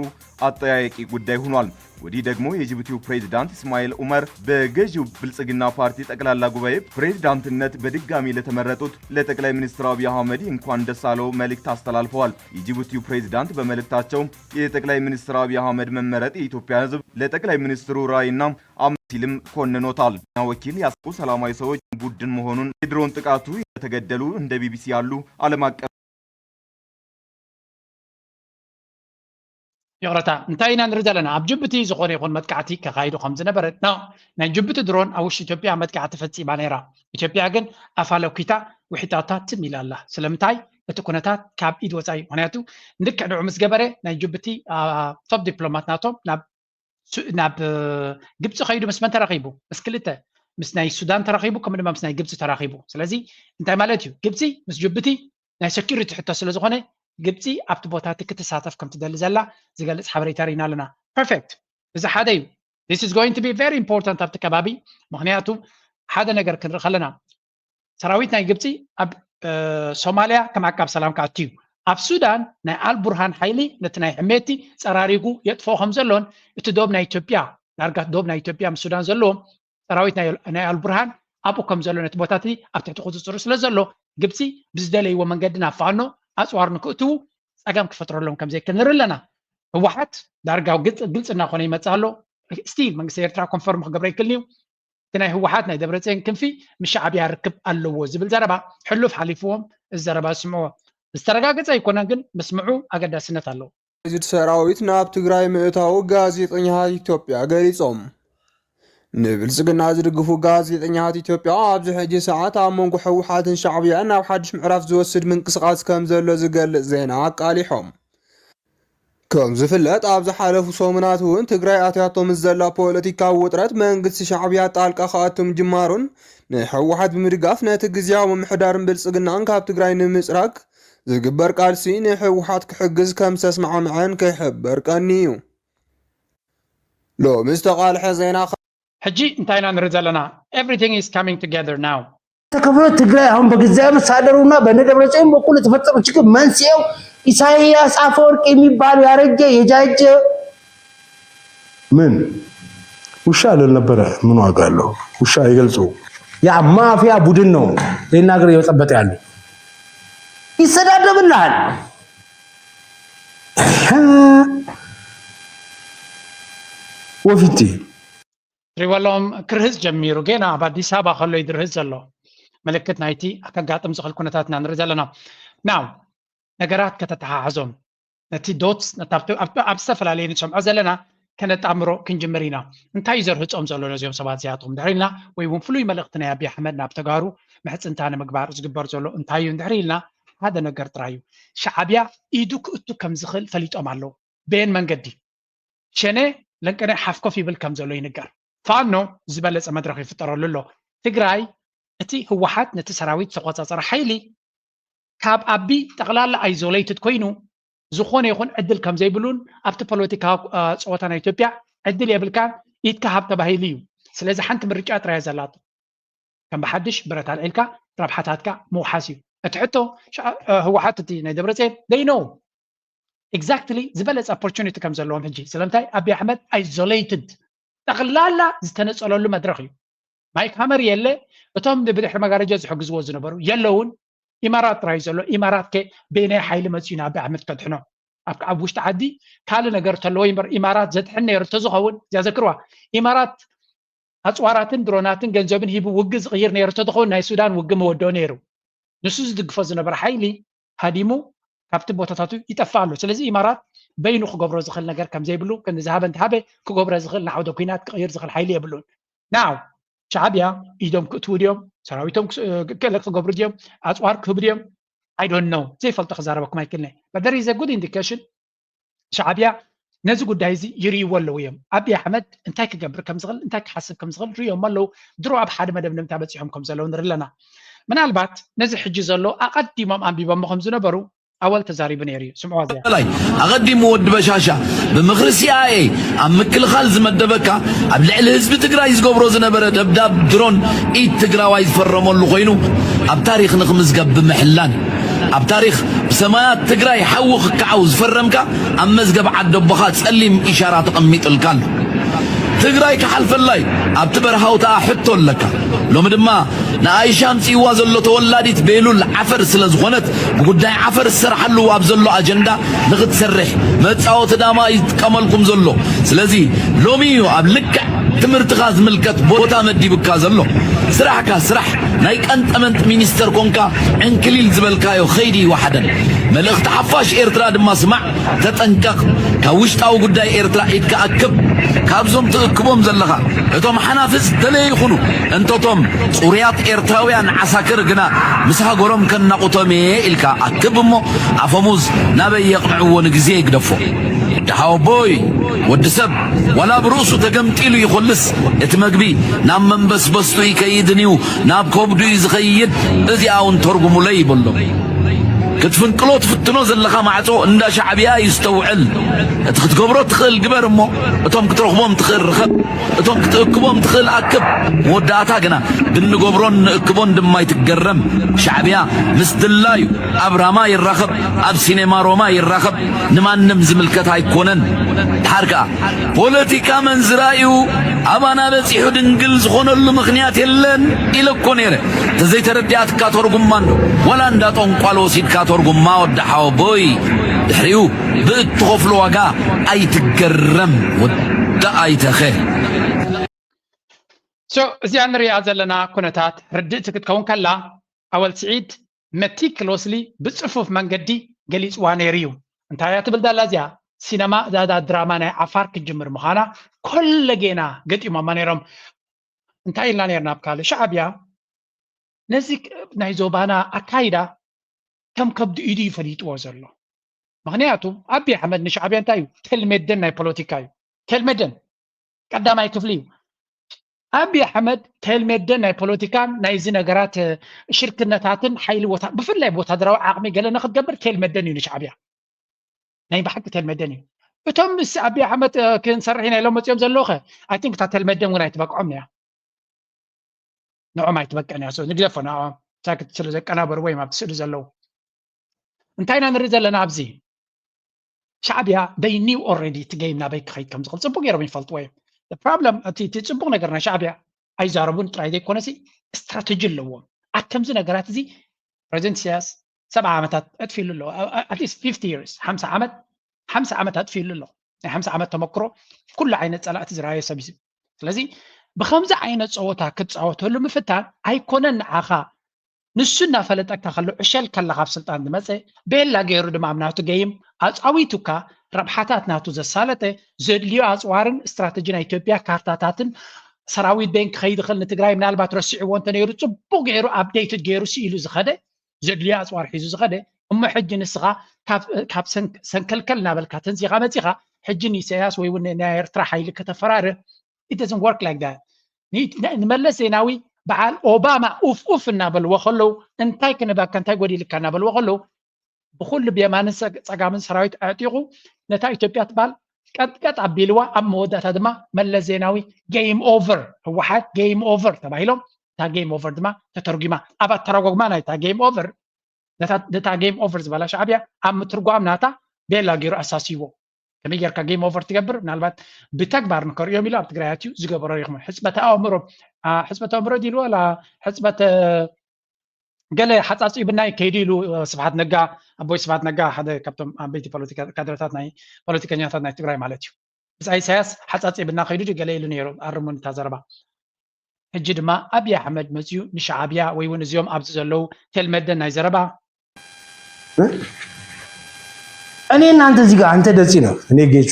አጠያያቂ ጉዳይ ሆኗል። ወዲህ ደግሞ የጅቡቲው ፕሬዝዳንት እስማኤል ኡመር በገዢው ብልጽግና ፓርቲ ጠቅላላ ጉባኤ ፕሬዝዳንትነት በድጋሚ ለተመረጡት ለጠቅላይ ሚኒስትር አብይ አህመድ እንኳን ደስ አለው መልእክት አስተላልፈዋል። የጅቡቲው ፕሬዝዳንት በመልእክታቸው የጠቅላይ ሚኒስትር አብይ አህመድ መመረጥ የኢትዮጵያ ሕዝብ ለጠቅላይ ሚኒስትሩ ራዕይና አመራር ሲልም ኮንኖታል። ዜና ወኪል ያስቁ ሰላማዊ ሰዎች ቡድን መሆኑን የድሮን ጥቃቱ የተገደሉ እንደ ቢቢሲ ያሉ ዓለም አቀፍ ይቕረታ እንታይ ኢና ንርኢ ዘለና ኣብ ጅቡቲ ዝኾነ ይኹን መጥቃዕቲ ከካይዱ ከም ዝነበረ ና ናይ ጅቡቲ ድሮን ኣብ ውሽጢ ኢትዮጵያ መጥቃዕቲ ፈፂማ ነይራ። ኢትዮጵያ ግን ኣፋ ለኪታ ውሒጣታ ትም ኢላ ኣላ። ስለምንታይ? እቲ ኩነታት ካብ ኢድ ወፃኢ እዩ። ምክንያቱ ልክዕ ንዑ ምስ ገበረ ናይ ጅቡቲ ቶፕ ዲፕሎማት ናቶም ናብ ናብ ግብፂ ከይዱ ምስ መን ተራኺቡ? ምስ ክልተ ምስ ናይ ሱዳን ተራኺቡ ከምኡ ድማ ምስ ናይ ግብፂ ተራኺቡ። ስለዚ እንታይ ማለት እዩ? ግብፂ ምስ ጅቡቲ ናይ ሰኪሪቲ ሕቶ ስለ ዝኾነ ግብፂ ኣብቲ ቦታ እቲ ክትሳተፍ ከም ትደሊ ዘላ ዝገልፅ ሓበሬታ ርኢና ኣለና። ፐርፌክት። እዚ ሓደ እዩ። This is going to be very important ኣብቲ ከባቢ ምክንያቱ ሓደ ነገር ክንርኢ ከለና ሰራዊት ናይ ግብፂ ኣብ ሶማልያ ከም ዓቃብ ሰላም ክኣቱ እዩ። ኣብ ሱዳን ናይ ኣልቡርሃን ሓይሊ ነቲ ናይ ሕሜቲ ፀራሪጉ የጥፍኦ ከም ዘሎን እቲ ዶብ ናይ ኢትዮጵያ ዳርጋ ዶብ ናይ ኢትዮጵያ ምስ ሱዳን ዘለዎ ሰራዊት ናይ ኣልቡርሃን ኣብኡ ከም ዘሎ ነቲ ቦታ እቲ ኣብ ትሕቲ ቁፅፅሩ ስለ ዘሎ ግብፂ ብዝደለይዎ መንገዲ ናብ ፋኖ ኣፅዋር ንክእትዉ ፀገም ክፈጥረሎም ከም ዘይክእል ንርኢ ኣለና። ህወሓት ዳርጋ ግልፂ እናኾነ ይመፅእ ኣሎ። ስቲል መንግስቲ ኤርትራ ኮንፈርም ክገብረ ይክእል እዩ። እቲ ናይ ህወሓት ናይ ደብረፅዮን ክንፊ ምስ ሻዕብያ ርክብ ኣለዎ ዝብል ዘረባ ሕሉፍ ሓሊፍዎም እዚ ዘረባ ዝስምዕዎ ዝተረጋገፀ ኣይኮነን ግን ምስምዑ ኣገዳስነት ኣለዎ። ዩድ ሰራዊት ናብ ትግራይ ምእታዉ ጋዜጠኛታት ኢትዮጵያ ገሊጾም። ንብልጽግና ዝድግፉ ጋዜጠኛታት ኢትዮጵያ ኣብዚ ሕጂ ሰዓት ኣብ መንጎ ህወሓትን ሻዕብያን ናብ ሓድሽ ምዕራፍ ዝወስድ ምንቅስቓስ ከም ዘሎ ዝገልጽ ዜና ኣቃሊሖም። ከም ዝፍለጥ ኣብ ዝሓለፉ ሰሙናት እውን ትግራይ ኣትያቶ ምስ ዘላ ፖለቲካዊ ውጥረት መንግስቲ ሻዕብያ ጣልቃ ክኣቱ ምጅማሩን ንህወሓት ብምድጋፍ ነቲ ግዝያዊ ምምሕዳርን ብልፅግናን ካብ ትግራይ ንምፅራግ ዝግበር ቃልሲ ንህወሓት ክሕግዝ ከም ዝተስማዕምዐን ክሕበር ቀንዩ እዩ። ሎሚ ዝተቓልሐ ዜና ሕጂ እንታይ ኢና ንርኢ ዘለና? Everything is coming together now. ተከፍሎ ትግራይ አሁን በጊዜያዊ መስተዳደሩና በእነ ደብረጽዮን በኩል የተፈጠረው ችግር መንስኤው ኢሳያስ አፈወርቅ የሚባል ያረጀ የጃጀ ምን ውሻ ልል ነበረ። ምን ዋጋ አለው? ውሻ አይገልጸው። ያ ማፊያ ቡድን ነው ይህን ሀገር እየበጠበጠ ያለው። ይሰዳደብልሃል ወፊቲ ትሪበሎም ክርህዝ ጀሚሩ። ጌና ኣብ ኣዲስ ኣበባ ከሎ እዩ ዝርህዝ ዘሎ። ምልክት ናይቲ ከጋጥም ዝኽእል ኩነታት ኢና ንርኢ ዘለና። ናው ነገራት ከተተሓሕዞም ነቲ ዶት ኣብ ዝተፈላለዩ ንሰምዖ ዘለና ከነጣምሮ ክንጅምር ኢና። እንታይ እዩ ዘርህፆም ዘሎ ነዚኦም ሰባት እዚኣቶም ድሕር ኢልና ወይ እውን ፍሉይ መልእኽቲ ናይ ኣቢ ኣሕመድ ናብ ተጋሩ ምሕፅንታ ንምግባር ዝግበር ዘሎ እንታይ እዩ ድሕር ኢልና ሓደ ነገር ጥራይ እዩ። ሻዕብያ ኢዱ ክእቱ ከም ዝኽእል ፈሊጦም ኣለዉ። በየን መንገዲ? ሸኔ ለንቀነ ሓፍኮፍ ይብል ከም ዘሎ ይንገር። ፋኖ ዝበለፀ መድረኽ ይፍጠረሉ ኣሎ። ትግራይ እቲ ህወሓት ነቲ ሰራዊት ዝተቆፃፀረ ሓይሊ ካብ ኣቢ ጠቕላላ ኣይዞሌትድ ኮይኑ ዝኾነ ይኹን ዕድል ከም ዘይብሉን ኣብቲ ፖለቲካዊ ፀወታ ናይ ኢትዮጵያ ዕድል የብልካን ኢድካ ሃብ ተባሂሉ እዩ። ስለዚ ሓንቲ ምርጫ ጥራይ ዘላቶ ከም ብሓድሽ ብረት ኣልዒልካ ረብሓታትካ ምውሓስ እዩ። እቲ ሕቶ ህወሓት እቲ ናይ ደብረፅዮን they know exactly ዝበለፀ opportunity ከም ዘለዎም ሕጂ ስለምንታይ ኣቢ ኣሕመድ isolated ጠቕላላ ዝተነፀለሉ መድረኽ እዩ። ማይክ ሃመር የለ እቶም ብድሕሪ መጋረጃ ዝሕግዝዎ ዝነበሩ የለውን። ኢማራት ጥራይ ዘሎ ኢማራት ከ በየናይ ሓይሊ መፅኡ ናብ ኣሕመድ ከድሕኖ ኣብ ኣብ ውሽጢ ዓዲ ካልእ ነገር ተለዎ ይምበር ኢማራት ዘድሕን ነይሩ ተዝኸውን እዚኣ ዘክርዋ ኢማራት ኣፅዋራትን ድሮናትን ገንዘብን ሂቡ ውግ ዝቕይር ነይሩ ተዝኸውን ናይ ሱዳን ውግ መወደኦ ነይሩ። ንሱ ዝድግፎ ዝነበረ ሓይሊ ሃዲሙ ካብቲ ቦታታቱ ይጠፍእ ኣሎ። ስለዚ ኢማራት በይኑ ክገብሮ ዝኽእል ነገር ከም ዘይብሉ ክንዲ ዝሃበ እንተሃበ ክገብሮ ዝኽእል ንዓውደ ኩናት ክቕይር ዝኽእል ሓይሊ የብሉን። ናው ሻዕብያ ኢዶም ክእትዉ ድዮም ሰራዊቶም ክእለት ክገብሩ ድዮም ኣፅዋር ክህቡ ድዮም I don't know ዘይፈልጦ ክዛረበኩም ኣይክልነ but there is a good indication ሻዕብያ ነዚ ጉዳይ እዚ ይርእይዎ ኣለዉ እዮም። ኣቢ ኣሕመድ እንታይ ክገብር ከም ዝኽእል እንታይ ክሓስብ ከም ዝኽእል ርእዮም ኣለዉ። ድሮ ኣብ ሓደ መደምደምታ በፂሖም ከም ዘለዉ ንርኢ ኣለና። ምናልባት ነዚ ሕጂ ዘሎ ኣቐዲሞም ኣንቢቦሞ ከም ዝነበሩ ኣወል ተዛሪቡ ነይሩ እዩ። ስምዕዋ እዚኣ። በላይ ኣቐዲሙ ወዲ በሻሻ ብምኽሪ ሲኣይኤ ኣብ ምክልኻል ዝመደበካ ኣብ ልዕሊ ህዝቢ ትግራይ ዝገብሮ ዝነበረ ደብዳብ ድሮን ኢድ ትግራዋይ ዝፈረመሉ ኮይኑ ኣብ ታሪኽ ንኽምዝገብ ብምሕላን ኣብ ታሪኽ ብሰማያት ትግራይ ሓዊ ክከዓው ዝፈረምካ ኣብ መዝገብ ዓደቦኻ ጸሊም ኢሻራ ተቐሚጥልካ ኣሎ። ትግራይ ክሓልፈላ እዩ ኣብቲ በረሃውታኣ ሕቶ ኣለካ። ሎሚ ድማ ንኣይሻ ኣምጺእዋ ዘሎ ተወላዲት ቤሉል ዓፈር ስለ ዝኾነት ብጉዳይ ዓፈር ዝሰርሓሉ ኣብ ዘሎ ኣጀንዳ ንኽትሰርሕ መጻወቲ ዳማ እዩ ዝጥቀመልኩም ዘሎ። ስለዚ ሎሚ እዩ ኣብ ልክዕ ትምህርትኻ ዝምልከት ቦታ መዲብካ ዘሎ። ስራሕካ ስራሕ ናይ ቀንጠመንጥ ሚኒስተር ኮንካ ዕንክሊል ዝበልካዮ ኸይዲ ይወሓደን። መልእኽቲ ሓፋሽ ኤርትራ ድማ ስማዕ፣ ተጠንቀቕ፣ ካብ ውሽጣዊ ጉዳይ ኤርትራ ኢድካ ኣክብ። ካብዞም ትእክቦም ዘለኻ እቶም ሓናፍጽ ገለ ይኹኑ እንተቶም ጽሩያት ኤርትራውያን ዓሳክር ግና ምስ ሃገሮም ከናቑቶም እየ ኢልካ ኣክብ እሞ ኣፈሙዝ ናበይ የቕንዕዎ ንግዜ ይግደፎ። ደሓወቦይ ወዲ ሰብ ዋላ ብርእሱ ተገምጢሉ ይኾልስ እቲ መግቢ ናብ መንበስበስቱ ይከይድን እዩ ናብ ከብዱ እዩ ዝኸይድ። እዚኣ እውን ተርጉሙለይ ይበሎም። ክትፍንቅሎ ትፍትኖ ዘለኻ ማዕጾ እንዳ ሻዕብያ እዩ ዝተውዕል። እቲ ክትገብሮ ትኽእል ግበር እሞ እቶም ክትረኽቦም ትኽእል ርኸብ፣ እቶም ክትእክቦም ትኽእል ኣክብ። መወዳእታ ግና ብንገብሮን ንእክቦን ድማ ይትገረም። ሻዕብያ ምስ ድላዩ ኣብ ራማ ይራኸብ፣ ኣብ ሲኔማ ሮማ ይራኸብ፣ ንማንም ዝምልከት ኣይኮነን። ድሓር ከኣ ፖለቲካ መንዝራ እዩ ኣባና በጺሑ ድንግል ዝኾነሉ ምኽንያት የለን ኢለ እኮ ነይረ። ተዘይተረዲኣትካ ተርጉማ እንዶ ዋላ እንዳ ጠንቋል ወሲድካ ተርጉማ ወዲ ሓወቦይ። ድሕሪኡ ብእትኸፍሎ ዋጋ ኣይትገረም ወዲ ኣይተኸ። So እዚኣ ንሪኣ ዘለና ኩነታት ርድእቲ ክትከውን ከላ ኣወል ስዒድ meticulously ብፅፉፍ መንገዲ ገሊፅዋ ነይሩ እዩ። እንታይ እያ ትብል ዘላ እዚኣ? ሲነማ እዛ ድራማ ናይ ዓፋር ክትጅምር ምዃና ኮለጌና ገጢሞማ ነይሮም። እንታይ ኢልና ነይርና ኣብ ካልእ ሻዕብያ ነዚ ናይ ዞባና ኣካይዳ ከም ከብዲ ኢዱ እዩ ፈሊጥዎ ዘሎ። ምክንያቱ ኣቢ ኣሕመድ ንሻዕብያ እንታይ እዩ? ቴልሜደን ናይ ፖለቲካ እዩ። ቴልሜደን ቀዳማይ ክፍሊ እዩ። ኣቢ ኣሕመድ ቴልሜደን ናይ ፖለቲካን ናይዚ ነገራት ሽርክነታትን ሓይሊ ቦታ ብፍላይ ወታደራዊ ዓቕሚ ገለ ንክትገብር ቴልሜደን እዩ ንሻዕብያ። ናይ ብሓቂ ቴልሜደን እዩ። እቶም ምስ ኣቢ ኣሕመድ ክንሰርሕ ኢና ኢሎም መፅኦም ዘለዉ ከ ኣይ ቲንክ እታ ቴልሜደን እውን ኣይትበቅዖም እያ። ንዖም ኣይትበቅዕን እያ። ንግደፎ ንዖም ሳክት ስለ ዘቀናበርዎ እዮም ኣብቲ ስእሊ ዘለዉ። እንታይ ኢና ንርኢ ዘለና ኣብዚ? ሻዕብያ they knew already እቲ game ናበይ ክኸይድ ከም ዝኽእል ፅቡቅ ገይሮም ይፈልጥዎ እዮም። Problem እቲ እቲ ፅቡቅ ነገር ናይ ሻዕብያ ኣይዛረቡን ጥራይ ዘይኮነሲ ስትራተጂ ኣለዎም። ኣብ ከምዚ ነገራት እዚ ፕሬዚደንት ኢሳያስ ሰብዓ ዓመታት ኣጥፊሉ ኣሎ። At least fifty years ሓምሳ ዓመት ሓምሳ ዓመት ኣጥፊሉ ኣሎ። ናይ ሓምሳ ዓመት ተመክሮ ኩሉ ዓይነት ፀላእቲ ዝረኣየ ሰብ እዩ። ስለዚ ብከምዚ ዓይነት ፀወታ ክትፃወተሉ ምፍታን ኣይኮነን ንዓኻ ንሱ እናፈለጠካ ከሎ ዕሸል ከላ ካብ ስልጣን ዝመፀ ቤላ ገይሩ ድማ ኣብ ናቱ ገይም ኣፃዊቱካ ረብሓታት ናቱ ዘሳለጠ ዘድልዮ ኣፅዋርን ስትራተጂ ናይ ኢትዮጵያ ካርታታትን ሰራዊት ቤን ክኸይድ ይኽእል ንትግራይ ምናልባት ረሲዕዎ እንተነይሩ ፅቡቅ ገይሩ ኣፕዴትድ ገይሩ ስኢሉ ዝኸደ ዘድልዮ ኣፅዋር ሒዙ ዝኸደ እሞ ሕጂ ንስኻ ካብ ሰንከልከል እናበልካ ተንሲኻ መፂኻ ሕጂ ንኢሳያስ ወይ እውን ናይ ኤርትራ ሓይሊ ከተፈራርህ it doesn't work like that ንመለስ ዜናዊ በዓል ኦባማ ኡፍ ኡፍ እናበልዎ ከለዉ እንታይ ክንበካ እንታይ ጎዲልካ እናበልዎ ከለዉ ብኩሉ ብየማንን ፀጋምን ሰራዊት ኣዕጢቑ ነታ ኢትዮጵያ ትበሃል ቀጥቀጥ ኣቢልዋ ኣብ መወዳእታ ድማ መለስ ዜናዊ game over ህወሓት game over ተባሂሎም እታ game over ድማ ተተርጉማ ኣብ ኣተረጓጉማ ናይታ game over ነታ game over ዝበላ ሻዕብያ ኣብ ምትርጓም ናታ ቤላ ገይሩ ኣሳሲዎ ከመይ ጌርካ game over ትገብር ምናልባት ብተግባር ንከርእዮም ኢሉ ኣብ ትግራይ ኣትዩ ዝገበሮ ይኹም ሕፅበተ ኣእምሮ ሕፅበተ ኣእምሮ ዲሉ ወላ ሕፅበተ ገለ ሓፃፂብናይ ከይዱ ኢሉ ስብሓት ነጋ ኣቦይ ስብሓት ነጋ ሓደ ካብቶም ዓበይቲ ፖለቲካ ካድረታት ናይ ፖለቲከኛታት ናይ ትግራይ ማለት እዩ ብፃይ ኢሳያስ ሓፃፂብና ከይዱ ገለ ኢሉ ነይሩ ኣርሙን እታ ዘረባ ሕጂ ድማ ኣብይ ኣሕመድ መፅዩ ንሻዓብያ ወይ እውን እዚኦም ኣብዚ ዘለዉ ቴልመደን ናይ ዘረባ እኔ እናንተ እዚህ ጋር አንተ ደፂ ነው እኔ ጌቹ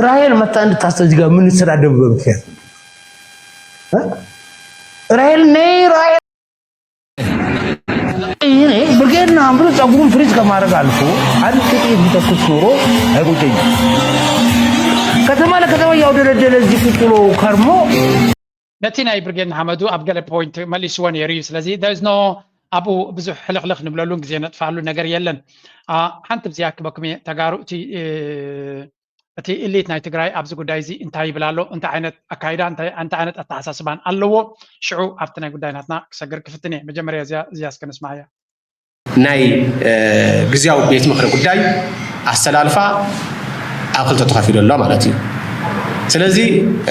ራሄል መታ እንድታስተ እዚህ ጋር የምንሰዳደብበት ምክንያት ራሄል ነይ ራሄል ብርጌድ ንሓመዱ ፀጉሩን ፍሪዝ ከማድረግ ኣልፎ አንድ ጥይት ቢተኩስ ኖሮ አይቆጨኝም። ከተማ ለከተማ እያውደለደለ እዚህ ቁጭ ብሎ ከርሞ ነቲ ናይ ብርጌድ ንሓመዱ ኣብ ገለ ፖይንት መሊስዎ ነይሩ እዩ። ስለዚ there is no ኣብኡ ብዙሕ ሕልኽልኽ ንብለሉን ግዜ ነጥፍኣሉ ነገር የለን። ሓንቲ ብዚኣ ክበኩም እየ ተጋሩ እቲ እቲ ኢሊት ናይ ትግራይ ኣብዚ ጉዳይ እዚ እንታይ ይብል ኣሎ እንታይ ዓይነት ኣካይዳ እንታይ ዓይነት ኣተሓሳስባን ኣለዎ ሽዑ ኣብቲ ናይ ጉዳይ ናትና ክሰግር ክፍትን እየ መጀመርያ እዚኣ እዚኣ እስከ ንስማዓያ ናይ ግዝያዊ ቤት ምኽሪ ጉዳይ ኣስተላልፋ ኣብ ክልተ ተኸፊሉ ኣሎ ማለት እዩ ስለዚ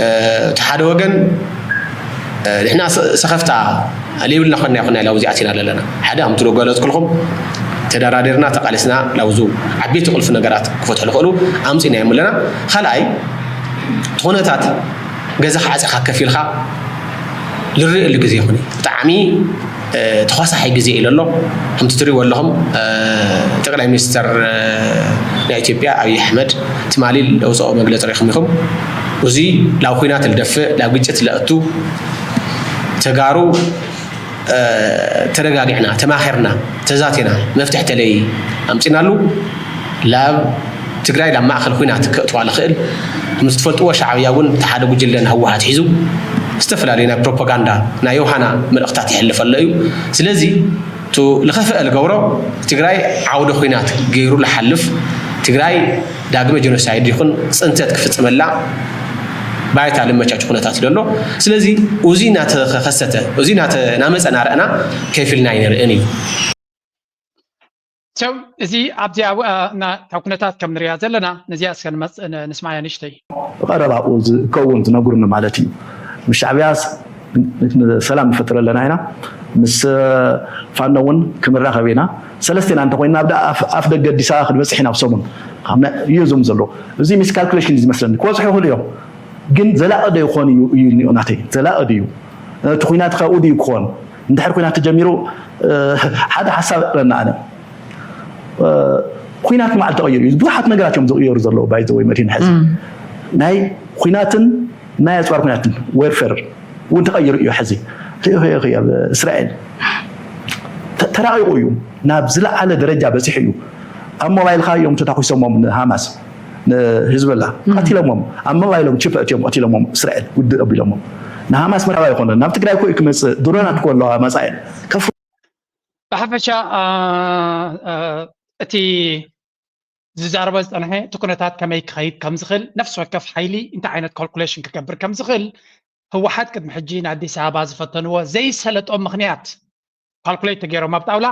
እቲ ሓደ ወገን ንሕና ሰኸፍታ ለይብልና ኮና ይኹና ላብዚ ኣቲና ኣለና ሓደ ኣምትሎ ገለፅኩልኹም ተደራዲርና ተቃሊስና ላብዙ ዓበይቲ ቁልፊ ነገራት ክፈትሑ ዝኽእሉ ኣምፂና እዮም ኣለና ካልኣይ እቲ ኩነታት ገዛኻ ዓፂኻ ከፊልካ ዝርእየሉ ግዜ ይኹን ብጣዕሚ ተኳሳሒ ግዜ ኢሉ ኣሎ ከምቲ ትሪእዎ ኣለኹም ጠቅላይ ሚኒስተር ናይ ኢትዮጵያ ኣብይ ኣሕመድ ትማሊ ለውፅኦ መግለፂ ሪኢኹም ኢኹም እዚ ላብ ኩናት ልደፍእ ላብ ግጭት ለእቱ ተጋሩ ተረጋጊዕና ተማኺርና ተዛቲና መፍትሒ ተለይ ኣምፂናሉ ላብ ትግራይ ናብ ማእኸል ኩናት ከእትዋ ልኽእል ምስ ትፈልጥዎ ሻዕብያ እውን ተሓደ ጉጅለ ንህወሓት ሒዙ ዝተፈላለዩ ናይ ፕሮፓጋንዳ ናይ ዮሃና መልእኽታት ይሕልፍ ኣሎ እዩ ስለዚ ቱ ልኸፍአ ልገብሮ ትግራይ ዓውደ ኩናት ገይሩ ልሓልፍ ትግራይ ዳግመ ጀኖሳይድ ይኹን ፅንተት ክፍፅመላ ባይታ ልመቻች ኩነታት ስለ ኣሎ ስለዚ እዚ እናተኸሰተ እዚ እናመፀ ናረእና ከፊልና ኣይንርእን እዩ ሰው እዚ ኣብዚ እታ ኩነታት ከም ንሪያ ዘለና ነዚኣ እስከ ንመፅእ ንስማያ ንሽተይ ብቐረባ ኣብኡ ዝከውን ትነግሩኒ ማለት እዩ ምስ ሻዕብያ ሰላም ንፈጥር ኣለና ኢና ምስ ፋኖ እውን ክንራኸብ ኢና ሰለስቴና እንተኮይንና ኣብ ኣፍ ደገ ኣዲስ ኣበባ ክንበፅሕ ኢና ኣብ ሰሙን እዩ ዞም ዘሎ እዚ ሚስካልኩሌሽን እዩ ዝመስለኒ ክበፅሑ ይኽእሉ እዮም ግን ዘላቂ ዶ ይኾን እዩ እዩ እኒኦ ናተይ ዘላቂ ድዩ እቲ ኩናት ካብኡ ድዩ ክኾን እንድሕር ኩናት ተጀሚሩ ሓደ ሓሳብ ኣለና ኣነ ኩናት ንባዕሉ ተቐይሩ እዩ ብዙሓት ነገራት እዮም ዝቕየሩ ዘለዉ ባይዘ ወይ መድን ሕዚ ናይ ኩናትን ናይ ኣፅዋር ኩናትን ዌርፌር እውን ተቐይሩ እዩ ሕዚ ሪኦ ኣብ እስራኤል ተራቂቑ እዩ፣ ናብ ዝለዓለ ደረጃ በፂሑ እዩ። ኣብ ሞባይልካ እዮም ተታኩሶሞም ንሃማስ ንሂዝበላ ቀቲሎሞም፣ ኣብ ሞባይሎም ቺፕ ኣእትዮም ቀቲሎሞም፣ እስራኤል ውድእ ኣቢሎሞም። ንሃማስ መርሓባ ይኮነ ናብ ትግራይ እኮ እዩ ክመፅእ፣ ድሮናት እኮ ኣለዋ መፃኤን ከፍ ብሓፈሻ እቲ ዝዛረቦ ዝፀንሐ እቲ ኩነታት ከመይ ክኸይድ ከምዝኽእል፣ ነፍሲ ወከፍ ሓይሊ እንታይ ዓይነት ካልኩሌሽን ክገብር ከምዝኽእል ህወሓት ቅድሚ ሕጂ ንኣዲስ ኣበባ ዝፈተንዎ ዘይሰለጦም ምኽንያት ካልኩሌት ተገይሮም ኣብ ጣውላ፣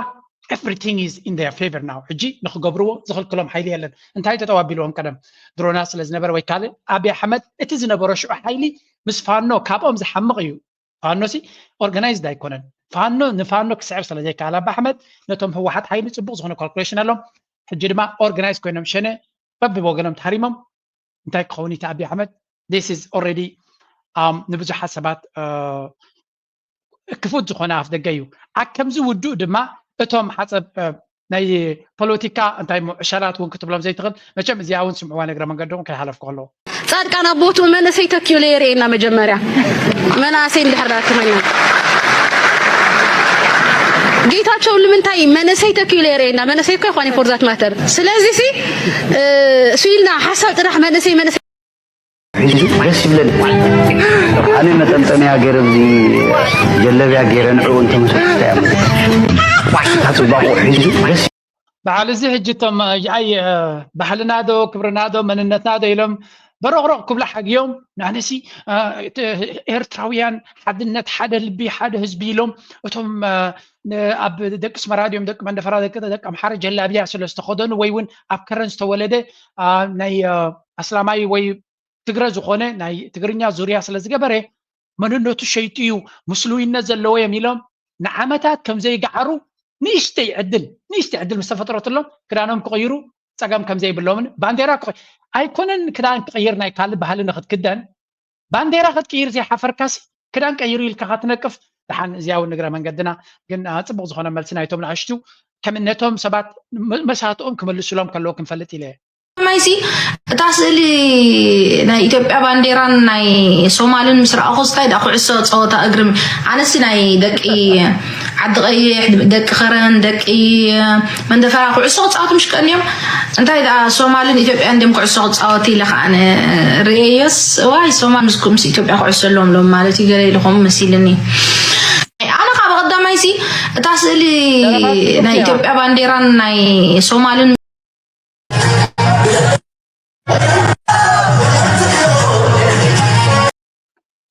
everything is in their favor now። ሕጂ ንክገብርዎ ዝኽልክሎም ሓይሊ የለን። እንታይ ተጠዋቢልዎም ቀደም ድሮና ስለ ዝነበረ ወይ ካልእ፣ ኣብይ ኣሕመድ እቲ ዝነበሮ ሽዑ ሓይሊ ምስ ፋኖ ካብኦም ዝሓምቕ እዩ። ፋኖ ሲ ኦርጋናይዝድ ኣይኮነን። ፋኖ ንፋኖ ክስዕር ስለ ዘይከኣል ኣብይ ኣሕመድ ነቶም ህወሓት ሓይሊ ፅቡቕ ዝኾነ ካልኩሌሽን ኣሎም። ሕጂ ድማ ኦርጋናይዝ ኮይኖም ሸነ በብወገኖም ተሃሪሞም እንታይ ክኸውን እቲ ኣብይ ኣሕመድ this is already ንብዙሓት ሰባት ክፉት ዝኾነ ኣፍ ደገ እዩ። ኣብ ከምዚ ውዱእ ድማ እቶም ሓፀብ ናይ ፖለቲካ እንታይ ዕሸላት እውን ክትብሎም ዘይትኽእል። መቸም እዚኣ እውን ስምዕዋ ነግረ መንገድኹም ከይሃለፍኩ ከለዉ ፃድቃን ኣብ ቦትኡ መነሰይ ተኪኡ ለየርእየና መጀመርያ መናእሰይ እንድሕር ዳክመና ጌታቸው ንምንታይ መነሰይ ተኪኡ ለየርእየና መነሰይ እኮ ይኾነ for that matter ስለዚ ሲ እሱ ኢልና ሓሳብ ጥራሕ መነሰይ መነሰይ ሒዙ ደስ ይብለኒ። ኣነ መጠንጠንያ ገይረ እዚ ጀለብያ ገይረ ንዕኡ እንተመሰክስታ እያ ታ ጽባቑ ሒዙ ደስ በዓል እዚ ሕጂ እቶም ኣይ ባህልና ዶ ክብርና ዶ መንነትና ዶ ኢሎም በሮቕሮቕ ክብሉ ሓግዮም ንኣነሲ ኤርትራውያን ሓድነት ሓደ ልቢ ሓደ ህዝቢ ኢሎም እቶም ኣብ ደቂ ስመራ ድዮም ደቂ መንደፈራ ደቂ ደቂ ኣምሓረ ጀላብያ ስለ ዝተኸደኑ ወይ እውን ኣብ ከረን ዝተወለደ ናይ ኣስላማይ ወይ ትግረ ዝኾነ ናይ ትግርኛ ዙርያ ስለ ዝገበረ መንነቱ ሸይጡ እዩ ምስሉይነት ዘለዎ እዮም ኢሎም ንዓመታት ከም ዘይገዓሩ ንእሽተይ ዕድል ንእሽተይ ዕድል ምስ ተፈጥረትሎም ክዳኖም ክቕይሩ ፀገም ከም ዘይብሎምን ባንዴራ ኣይኮነን ክዳን ክቕይር ናይ ካልእ ባህሊ ንክትክደን ባንዴራ ክትቅይር ዘይሓፈርካሲ ክዳን ቀይሩ ኢልካ ካትነቅፍ ደሓን እዚያ እውን ንግረ መንገድና ግን ፅቡቅ ዝኾነ መልሲ ናይቶም ንኣሽቱ ከም ነቶም ሰባት መሳትኦም ክምልሱሎም ከለዎ ክንፈልጥ ኢለ ማይሲ እታ ስእሊ ናይ ኢትዮጵያ ባንዴራን ናይ ሶማልን ምስ ረኣኹ ስታይ ዳ ኩዕሶ ፀወታ እግሪ ኣነሲ ናይ ደቂ ዓዲ ቀይሕ ደቂ ከረን ደቂ መንደፈራ ኩዕሶ ክፃወቱ ምሽ ቀንዮም እንታይ ደኣ ሶማልን ኢትዮጵያን ድም ኩዕሶ ክፃወት ኢለ ከዓ ርእየዮስ ዋይ ሶማል ምስ ምስ ኢትዮጵያ ኩዕሶ ኣለዎም ሎም ማለት እዩ ገለ ኢልኹም መሲልኒ ኣነ ከዓ ብቀዳማይሲ እታ ስእሊ ናይ ኢትዮጵያ ባንዴራን ናይ ሶማልን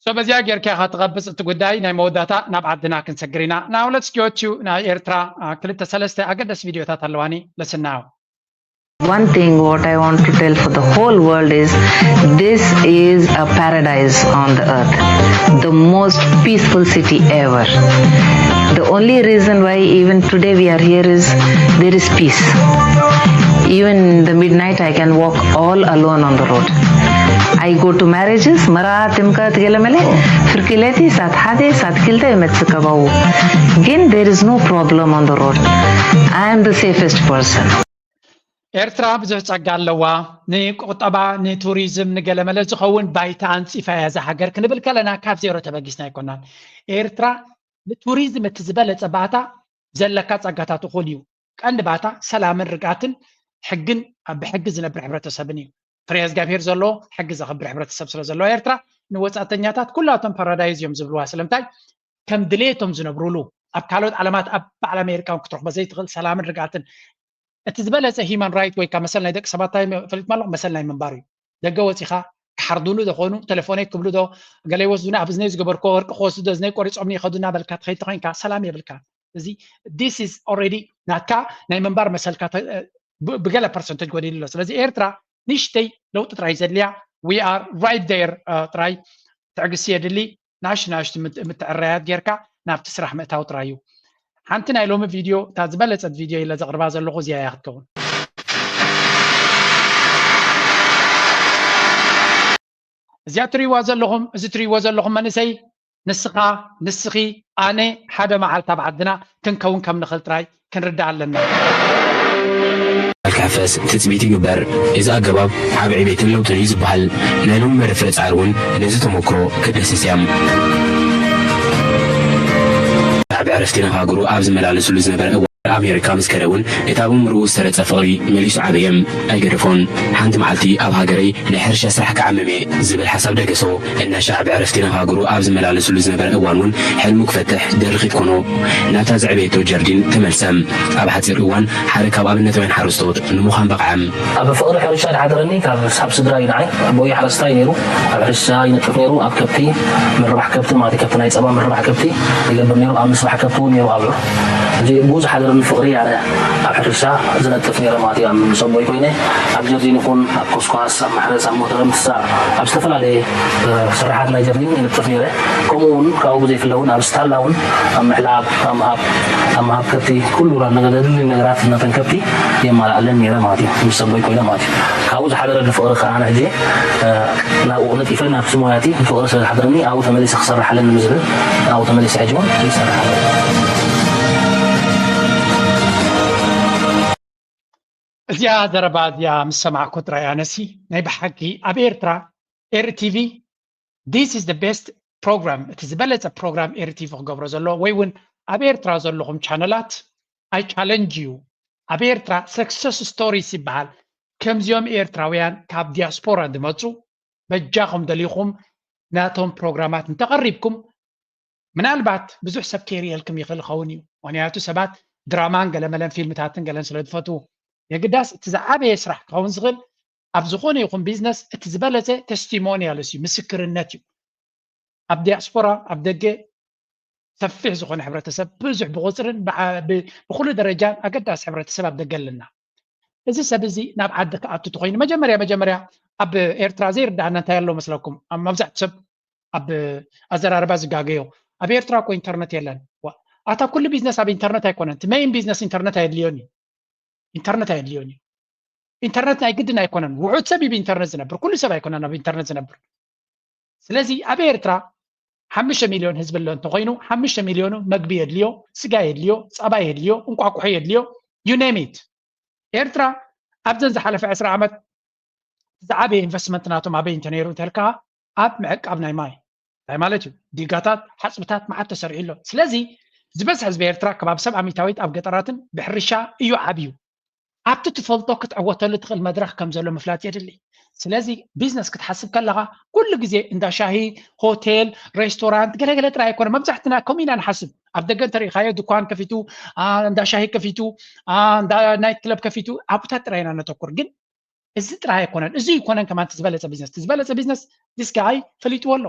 So በዚኣ ጌርካ ኢኻ ትቐብጽ እቲ ጉዳይ ናይ መወዳእታ ናብ ዓድና ክንሰግር ኢና። Now let's go to ናይ ኤርትራ ክልተ ሰለስተ ኣገደስ ቪድዮታት ኣለዋኒ ለስናው One thing what I want to tell for the whole world is this is a paradise on the earth, the most peaceful city ever. The only reason why even today we are here is there is peace. Even in the midnight, I can walk all alone on the road. I go to marriages, መርዓ ጥምቀት ገለመለ ፍርቂ ለይቲ ሳት ሓደ ሳት ክልተ ይመጽእ ከባቡ ግን there is no problem on the road. I am the safest person. ኤርትራ ብዙሕ ጸጋ ኣለዋ። ንቁጠባ፣ ንቱሪዝም፣ ንገለመለ ዝኸውን ባይታ ኣንጺፋ እያ እዛ ሃገር ክንብል ከለና ካብ ዜሮ ተበጊስና ኣይኮናን። ኤርትራ ንቱሪዝም እቲ ዝበለጸ ባታ ዘለካ ጸጋታት እኹል እዩ። ቀንዲ ባታ ሰላምን ርግኣትን ሕግን ብሕጊ ዝነብር ሕብረተሰብን እዩ። ፍሬ እግዚኣብሔር ዘለዎ ሕጊ ዘኽብር ሕብረተሰብ ስለ ዘለዋ ኤርትራ ንወጻእተኛታት ኩላቶም ፓራዳይዝ እዮም ዝብልዋ። ስለምንታይ ከም ድሌቶም ዝነብሩሉ ኣብ ካልኦት ዓለማት ኣብ በዓል ኣሜሪካ እውን ክትረኽቦ ዘይትኽእል ሰላምን ርግኣትን እቲ ዝበለፀ ሂማን ራይት ወይ ከዓ መሰል ናይ ደቂ ሰባት እንታይ ፈሊጥማ ኣለኹ መሰል ናይ ምንባር እዩ። ደገ ወፂኻ ክሓርዱኒ ዶ ኾኑ ተሌፎነይ ክብሉ ዶ ገለ ይወስዱኒ ኣብ እዝነይ ዝገበርክዎ ወርቂ ክወስዱ ዶ እዝነይ ቆሪፆምኒ ይኸዱ እናበልካ ትኸይድ ተኾይንካ ሰላም የብልካ። እዚ this is already ናትካ ናይ ምንባር መሰልካ ብገለ ፐርሰንተጅ ጎዲሉ ኣሎ። ስለዚ ኤርትራ ንእሽተይ ለውጢ ጥራይ ዘድልያ we are right there ጥራይ ትዕግስቲ የድሊ። ናሽ ናሽ ምትዕረያት ጌርካ ናብቲ ስራሕ ምእታው ጥራይ እዩ። ሓንቲ ናይ ሎሚ ቪድዮ እታ ዝበለፀት ቪድዮ ኢለ ዘቕርባ ዘለኹ እዚኣ እያ ክትከውን። እዚኣ ትሪእዋ ዘለኹም እዚ ትሪእዎ ዘለኹም መንእሰይ ንስኻ ንስኺ ኣነ ሓደ መዓልቲ ኣብ ዓድና ክንከውን ከም ንኽእል ጥራይ ክንርዳእ ኣለና። ክሕፈስ ትፅቢት ይግበር። እዚ ኣገባብ ዓብ ዕቤትን ለውጥን እዩ ዝበሃል። ናይ ሎሚ መደፈር ፃዕሪ እውን ነዚ ተመክሮ ክድህስስ እያ። ብዕረፍቲ ናብ ሃገሩ ኣብ ዝመላለስሉ ዝነበረ እዋን ኣሜሪካ ምስ ከደ እውን እቲ ኣብ ኣእምርኡ ዝተረጸ ፍቕሪ መሊሱ ዓበየ። ኣይገደፎን። ሓንቲ መዓልቲ ኣብ ሃገረይ ናይ ሕርሻ ስራሕ ክዓምም እየ ዝብል ሓሳብ ደገሶ። እናሻዕ ብዕረፍቲ ናብ ሃገሩ ኣብ ዝመላለስሉ ዝነበረ እዋን እውን ሕልሙ ክፈትሕ ደርኺት ኮኖ። ናብታ ዘዕበየቶ ጀርዲን ተመልሰ። ኣብ ሓጺር እዋን ሓደ ካብ ኣብነታውያን ሓረስቶት ንምዃን በቕዐ። ኣብ ፍቕሪ ሕርሻ ዝሓደረኒ ካብ ኣብ ስድራ እዩ ንዓይ። ኣቦይ ሓረስታይ ነይሩ። ኣብ ሕርሻ ይነጥፍ ነይሩ። ኣብ ከብቲ ምርባሕ ከብቲ ማለት ከብቲ ናይ ጸባ ምርባሕ ከብቲ ይገብር ነይሩ። ኣብ ምስባሕ ከብቲ እውን ነይሩ ኣብዑር። እዚ ብዙሕ ሓደረኒ ፍቕሪ ኣነ ኣብ ሕርሻ ዝነጥፍ ነይረ ማለት እዩ። ኣብ ምስ ኣቦይ ኮይነ ኣብ ጀርዲን ይኹን ኣብ ኮስኳስ ኣብ ማሕረስ ኣብ ሞተረ ምስሳር ኣብ ዝተፈላለየ ስራሓት ናይ ጀርዲን ይነጥፍ ነይረ። ከምኡ እውን ካብኡ ብዘይፍለ እውን ኣብ ስታላ እውን ኣብ ምሕላብ ኣብ ምሃብ ኣብ ምሃብ ከብቲ ኩሉ ነገር ዘድሊ ነገራት ነተን ከብቲ የማላኣለን ነይረ ማለት እዩ። ምስ ኣቦይ ኮይነ ማለት እዩ። ካብኡ ዝሓደረኒ ፍቕሪ ከዓ ኣነ ሕጂ ናብኡ ነጢፈ ናብቲ ሞያቲ ፍቕሪ ስለ ዝሓደረኒ ኣብኡ ተመሊሰ ክሰርሕ ኣለኒ ዝብል ኣብኡ ተመሊሰ ሕጂ እውን ይሰርሕ ኣለኹ። እዚኣ ዘረባ እዚኣ ምስ ሰማዕኩ ጥራይ ኣነሲ ናይ ብሓቂ ኣብ ኤርትራ ኤሪ ቲቪ this is the best program እቲ ዝበለጸ ፕሮግራም ኤሪ ቲቪ ክገብሮ ዘለዎ ወይ እውን ኣብ ኤርትራ ዘለኹም ቻነላት I challenge you ኣብ ኤርትራ success stories ይበሃል ከምዚኦም ኤርትራውያን ካብ ዲያስፖራ ዝመጹ በጃኹም ደሊኹም ናቶም ፕሮግራማት እንተቐሪብኩም ምናልባት ብዙሕ ሰብ ከይርእየልኩም ይኽእል ይኸውን እዩ። ምኽንያቱ ሰባት ድራማን ገለመለን ፊልምታትን ገለን ስለ ዝፈትዉ። የግዳስ እቲ ዝዓበየ ስራሕ ክኸውን ዝኽእል ኣብ ዝኾነ ይኹን ቢዝነስ እቲ ዝበለጸ ቴስቲሞኒያልስ እዩ፣ ምስክርነት እዩ። ኣብ ዲያስፖራ ኣብ ደገ ሰፊሕ ዝኾነ ሕብረተሰብ ብዙሕ ብቁፅርን ብዓ- ብ- ብኩሉ ደረጃን ኣገዳሲ ሕብረተሰብ ኣብ ደገ ኣለና። እዚ ሰብ እዚ ናብ ዓዲ ክኣቱ ተኾይኑ መጀመርያ መጀመርያ ኣብ ኤርትራ ዘይርዳእና እንታይ ኣሎ መስለኩም? ኣብ መብዛሕቱ ሰብ ኣብ ኣዘራርባ ዝጋገዮ ኣብ ኤርትራ እኮ ኢንተርነት የለን። ዋ፣ ኣታ ኩሉ ቢዝነስ ኣብ ኢንተርነት ኣይኮነን። እቲ ሜይን ቢዝነስ ኢንተርነት ኣየድልዮን እዩ። ኢንተርነት ኣየድልዮን እዩ። ኢንተርነት ናይ ግድን ኣይኮነን። ውሑድ ሰብ እዩ ብኢንተርነት ዝነብር። ኩሉ ሰብ ኣይኮነን ኣብ ኢንተርነት ዝነብር። ስለዚ ኣብ ኤርትራ ሓሙሽተ ሚልዮን ህዝቢ ኣሎ እንተኾይኑ ሓሙሽተ ሚልዮኑ መግቢ የድልዮ፣ ስጋ የድልዮ፣ ጸባ የድልዮ፣ እንቋቁሖ የድልዮ፣ you name it። ኤርትራ ኣብዘን ዝሓለፈ ዕስራ ዓመት ዝዓበየ ኢንቨስትመንት ናቶም ኣበይ እንተነይሩ እንተልካ ኣብ ምዕቃብ ናይ ማይ እንታይ ማለት እዩ ዲጋታት ሓፅብታት መዓት ተሰሪዑ ኣሎ ስለዚ ዝበዝሕ ህዝቢ ኤርትራ ከባቢ ሰብ ኣሚታዊት ኣብ ገጠራትን ብሕርሻ እዩ ዓብዩ ኣብቲ ትፈልጦ ክትዕወተሉ ትኽእል መድረኽ ከም ዘሎ ምፍላጥ የድሊ ስለዚ ቢዝነስ ክትሓስብ ከለኻ ኩሉ ግዜ እንዳ ሻሂ ሆቴል ሬስቶራንት ገለገለ ጥራይ ኣይኮነ መብዛሕትና ከምኡ ኢና ንሓስብ ኣብ ደገ እንተሪኢኻዮ ድኳን ከፊቱ እንዳ ሻሂ ከፊቱ እንዳ ናይት ክለብ ከፊቱ ኣብታት ጥራይ ኢና ነተኩር ግን እዚ ጥራይ ኣይኮነን እዚ ይኮነን ከማን ዝበለፀ ቢዝነስ ዝበለፀ ቢዝነስ this guy ፈሊጥዎ ኣሎ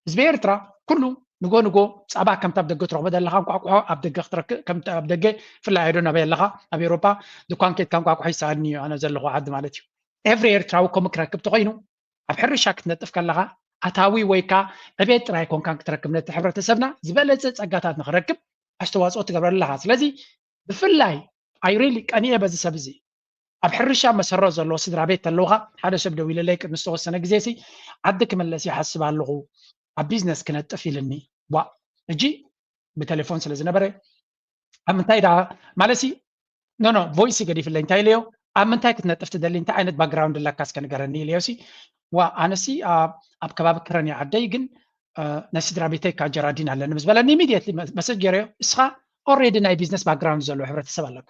ህዝቢ ኤርትራ ኩሉ ንጎ ንጎ ፃባ ከምታ ኣብ ደገ ትረኽቦ ዘለኻ እንቋቁሖ ኣብ ደገ ክትረክብ ከምቲ ኣብ ደገ ፍላይ ኣይዶ ናበይ ኣለኻ ኣብ ኤሮፓ ድኳን ኬድካ እንቋቁሖ ይሰኣልኒ እዩ ኣነ ዘለኹ ዓዲ ማለት እዩ every ኤርትራዊ ከምኡ ክረክብ ተኾይኑ ኣብ ሕርሻ ክትነጥፍ ከለኻ ኣታዊ ወይ ከዓ ዕቤት ጥራይ ኮንካን ክትረክብ ነቲ ሕብረተሰብና ዝበለፀ ፀጋታት ንክረክብ ኣስተዋፅኦ ትገብረሉ ኣለኻ ስለዚ ብፍላይ I really ቀኒኤ በዚ ሰብ እዚ ኣብ ሕርሻ መሰረት ዘለዎ ስድራ ቤት ተለውኻ ሓደ ሰብ ደው ኢለለይ ቅድሚ ዝተወሰነ ግዜ ሲ ዓዲ ክምለስ ይሓስብ ኣለኹ ኣብ ቢዝነስ ክነጥፍ ኢልኒ ዋ እጂ ብቴሌፎን ስለ ዝነበረ ኣብ ምንታይ ዳ ማለት ሲ ኖ ኖ ቮይስ ገዲፍለይ እንታይ ኢለዮ ኣብ ምንታይ ክትነጥፍ ትደሊ እንታይ ዓይነት ባክግራውንድ ኣለካ እስከ ንገረኒ ኢለዮ ሲ ዋ ኣነሲ ኣብ ከባቢ ክረን ዓደይ ግን ናይ ስድራ ቤተይ ካ ጀራዲን ኣለኒ ምስ በለኒ ኢሚድየትሊ መሰጅ ገይረዮ እስኻ ኦሬዲ ናይ ቢዝነስ ባክግራውንድ ዘለዎ ሕብረተሰብ ኣለካ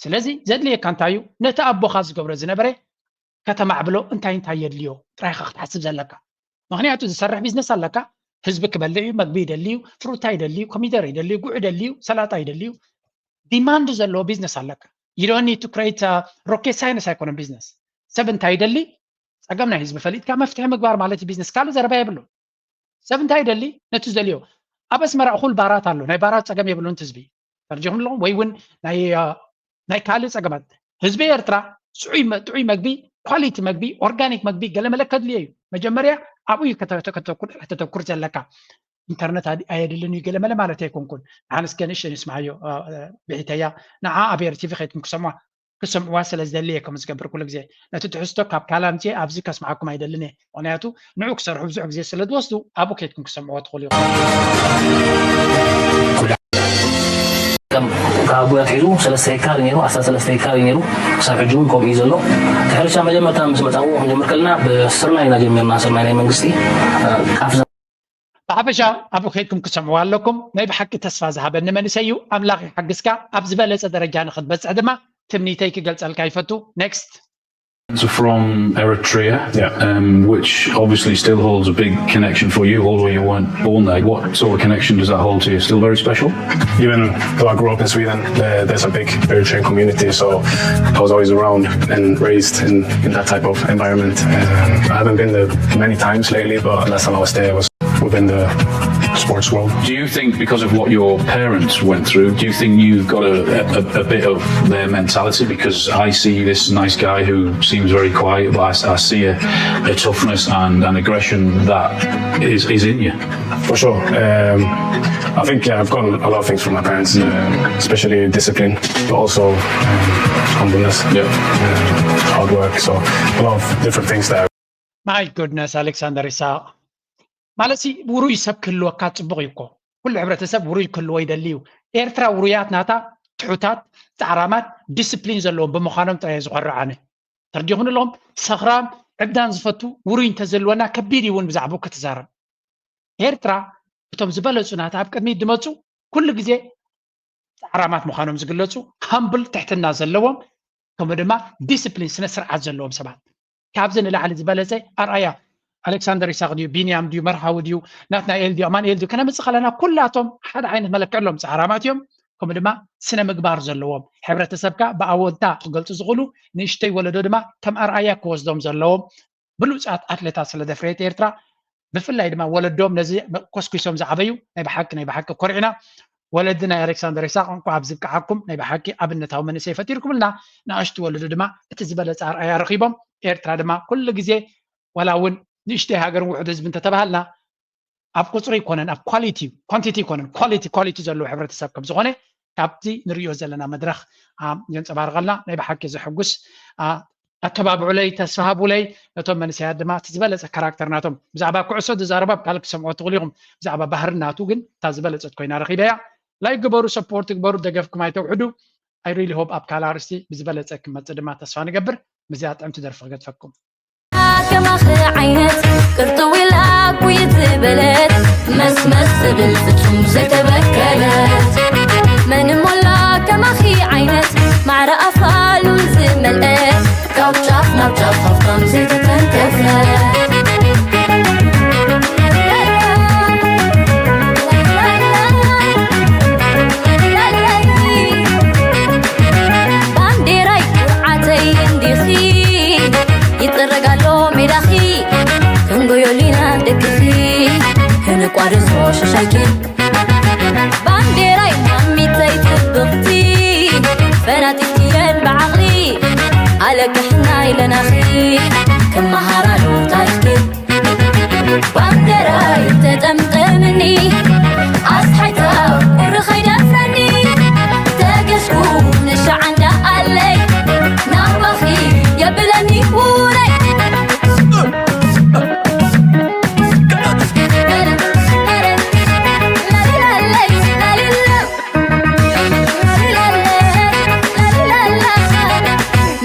ስለዚ ዘድልየካ እንታይ እዩ ነቲ ኣቦኻ ዝገብሮ ዝነበረ ከተማዕብሎ እንታይ እንታይ የድልዮ ጥራይኻ ክትሓስብ ዘለካ ምኽንያቱ ዝሰርሕ ቢዝነስ ኣለካ ህዝቢ ክበልዕ እዩ መግቢ ይደሊ እዩ ፍሩታ ይደሊ እዩ ኮሚደር ይደሊ እዩ ጉዕ ይደሊ እዩ ሰላጣ ይደሊ እዩ ዲማንድ ዘለዎ ቢዝነስ ኣለካ you don't need to create rocket science ኣይኮነን ቢዝነስ ሰብ እንታይ ይደሊ ጸገም ናይ ህዝቢ ፈሊጥካ መፍትሒ ምግባር ማለት ቢዝነስ ካልእ ዘረባ የብሉን ሰብ እንታይ ይደሊ ነቲ ዝደልዮ ኣብ ኣስመራ እኹል ባራት ኣሎ ናይ ባራት ጸገም የብሉን ህዝቢ ተርጂኹም ኣለኹም ወይ እውን ናይ ናይ ካልእ ጸገማት ህዝቢ ኤርትራ ጥዑይ መግቢ ኳሊቲ መግቢ ኦርጋኒክ መግቢ ገለመለ ከድልዮ እዩ መጀመርያ ኣብኡ ከተተኩር ዘለካ ኢንተርነት ኣየድልን እዩ ገለመለ ማለት ኣይኮንኩን ንሓንስከ ንእሽተን ይስማዓዮ ብሒተያ ንዓ ኣብ ኤርቲቪ ከይትኩም ክሰምዋ ክሰምዕዋ ስለ ዝደሊ እየ ከም ዝገብር ኩሉ ግዜ ነቲ ትሕዝቶ ካብ ካላምቲ ኣብዚ ከስምዓኩም ኣይደልን እየ ምክንያቱ ንዑ ክሰርሑ ብዙሕ ግዜ ስለ ዝወስዱ ኣብኡ ከይድኩም ክሰምዕዎ ትኽእሉ ኢኹም። ካብ ኣቦይ ኣትሒዙ ሰለስተ ሄክታር እዩ ነይሩ፣ ኣስታት ሰለስተ ሄክታር እዩ ነይሩ። ክሳብ ሕጂ እውን ከምኡ እዩ ዘሎ። እቲ ሕርሻ መጀመርታ ምስ መጻእዎ ክንጀምር ከለና ብስርናይ ኢና ጀሚርና፣ ስርናይ ናይ መንግስቲ ጣፍ ብሓፈሻ ኣብኡ ከይድኩም ክሰምዕዋ ኣለኩም። ናይ ብሓቂ ተስፋ ዝሃበኒ መንእሰይ እዩ። ኣምላኽ ይሓግዝካ፣ ኣብ ዝበለጸ ደረጃ ንኽትበጽሕ ድማ ትምኒተይ ክገልጸልካ ይፈቱ። Next. From Eritrea, Yeah. um, which obviously still holds a big connection for you, although you weren't born there. What sort of connection does that hold to you? Still very special? Even though I grew up in Sweden, there, there's a big Eritrean community, so I was always around and raised in, in that type of environment. Um, I haven't been there many times lately, but last time I was there was within the sports world. Do you think, because of what your parents went through, do you think you've got a, a, a bit of their mentality? Because I see this nice guy who seems very quiet, but I, I see a, a toughness and an aggression that is, is in you. For sure. Um, I think, yeah, I've gotten a lot of things from my parents, um, especially discipline, but also um, humbleness, Yeah. um, hard work. So a lot of different things that My goodness, ኣሌክሳንደር ይስሐቕ። ማለት ሲ ውሩይ ሰብ ክህልወካ ጽቡቕ እዩ እኮ። ኩሉ ሕብረተሰብ ውሩይ ክህልዎ ይደሊ እዩ። ኤርትራ ውሩያት ናታ ትሑታት፣ ጻዕራማት፣ ዲስፕሊን ዘለዎም ብምዃኖም ጥራይ እየ ዝኾርዕ ኣነ። ተርዲኹም ኣለኹም? ሰኽራም፣ ዕብዳን ዝፈቱ ውሩይ እንተዘልወና ከቢድ እዩ እውን ብዛዕባኡ ክትዛረብ። ኤርትራ እቶም ዝበለጹ ናታ ኣብ ቅድሚት ዝመጹ ኩሉ ግዜ ጻዕራማት ምዃኖም ዝግለጹ፣ ሃምብል ትሕትና ዘለዎም፣ ከምኡ ድማ ዲስፕሊን ስነ ስርዓት ዘለዎም ሰባት። ካብዚ ንላዕሊ ዝበለጸ ኣርኣያ ኣሌክሳንደር ይስሐቕ ድዩ፣ ቢንያም ድዩ፣ መርሃዊ ድዩ፣ ናትናኤል ድዩ፣ ኣማንኤል ድዩ ከነምጽእ ከለና ኩላቶም ሓደ ዓይነት መለክዕ ኣለዎም። ጻዕራማት እዮም፣ ከምኡ ድማ ስነ ምግባር ዘለዎም፣ ሕብረተሰብካ ብኣወንታ ክገልጹ ዝኽእሉ፣ ንእሽተይ ወለዶ ድማ ከም ኣርኣያ ክወስዶም ዘለዎም ብሉጻት ኣትሌታት ስለ ዘፍረየት ኤርትራ፣ ብፍላይ ድማ ወለዶም ነዚ ኮስኪሶም ዝዓበዩ ናይ ብሓቂ ናይ ብሓቂ ኮሪዕና። ወለዲ ናይ ኣሌክሳንደር ይስሐቕ እንኳ ኣብዚ ብቅዓኩም፣ ናይ ብሓቂ ኣብነታዊ መንእሰይ ፈጢርኩምልና። ንኣሽቱ ወለዶ ድማ እቲ ዝበለጸ ኣርኣያ ረኺቦም። ኤርትራ ድማ ኩሉ ግዜ ዋላ እውን ንእሽተይ ሃገርን ውሑድ ህዝቢ እንተተባሃልና ኣብ ቁፅሪ ይኮነን ኣብ ኳሊቲ ኳንቲቲ ይኮነን ኳሊቲ ኳሊቲ ዘለዎ ሕብረተሰብ ከም ዝኾነ ካብቲ ንሪኦ ዘለና መድረኽ የንፀባርቐልና። ናይ ብሓቂ ዘሐጉስ ኣተባብዑለይ፣ ተስፋ ሃቡለይ። ነቶም መንእሰያት ድማ እቲ ዝበለፀ ካራክተር ናቶም ብዛዕባ ኩዕሶ ዝዛረቡ ኣብ ካልእ ክሰምዖ ትኽእሉ ኢኹም። ብዛዕባ ባህሪ ናቱ ግን እታ ዝበለፀት ኮይና ረኺበያ። ላይክ ግበሩ፣ ሰፖርት ግበሩ፣ ደገፍኩም ኣይተውሕዱ። I really hope ኣብ ካልእ ኣርእስቲ ብዝበለፀ ክመፅእ ድማ ተስፋ ንገብር። ምስዚኣ ጥዕምቲ ደርፊ ክገድፈኩም። ከማኺ ዓይነት ቅርጥው ኢላ ኩይት ዝበለት መስመስ ትብል ፍጹም ዘይተበከለት መን እሞ ኣሎ ከማኺ ዓይነት ማዕረ ኣፋሉን ዝመልአ ካብ ጫፍ ናብ ጫፍ ሃብታም ዘይተተንከፈ ባንዴራይ ኩርዓተይ እንዲኺ ይጥረግ ኣሎ ሜዳኺ ክንጎዮ ሊና ደቅኺ ክንቋደሶ ሽሻይኪ ባንዴራይ ማሚተይ ጽብቕቲ ፈናጢትየን ብዓቕሊ ኣለቅሕና ኢለናኺ ክመሃራሉ ታሪኽኪ ባንዴራይ ተጠምጠምኒ ኣስሓይታ ቁሪ ኸይደፍረኒ ተገስኩ ንሻዓንዳ ኣለይ ናባኺ የብለኒ ውረ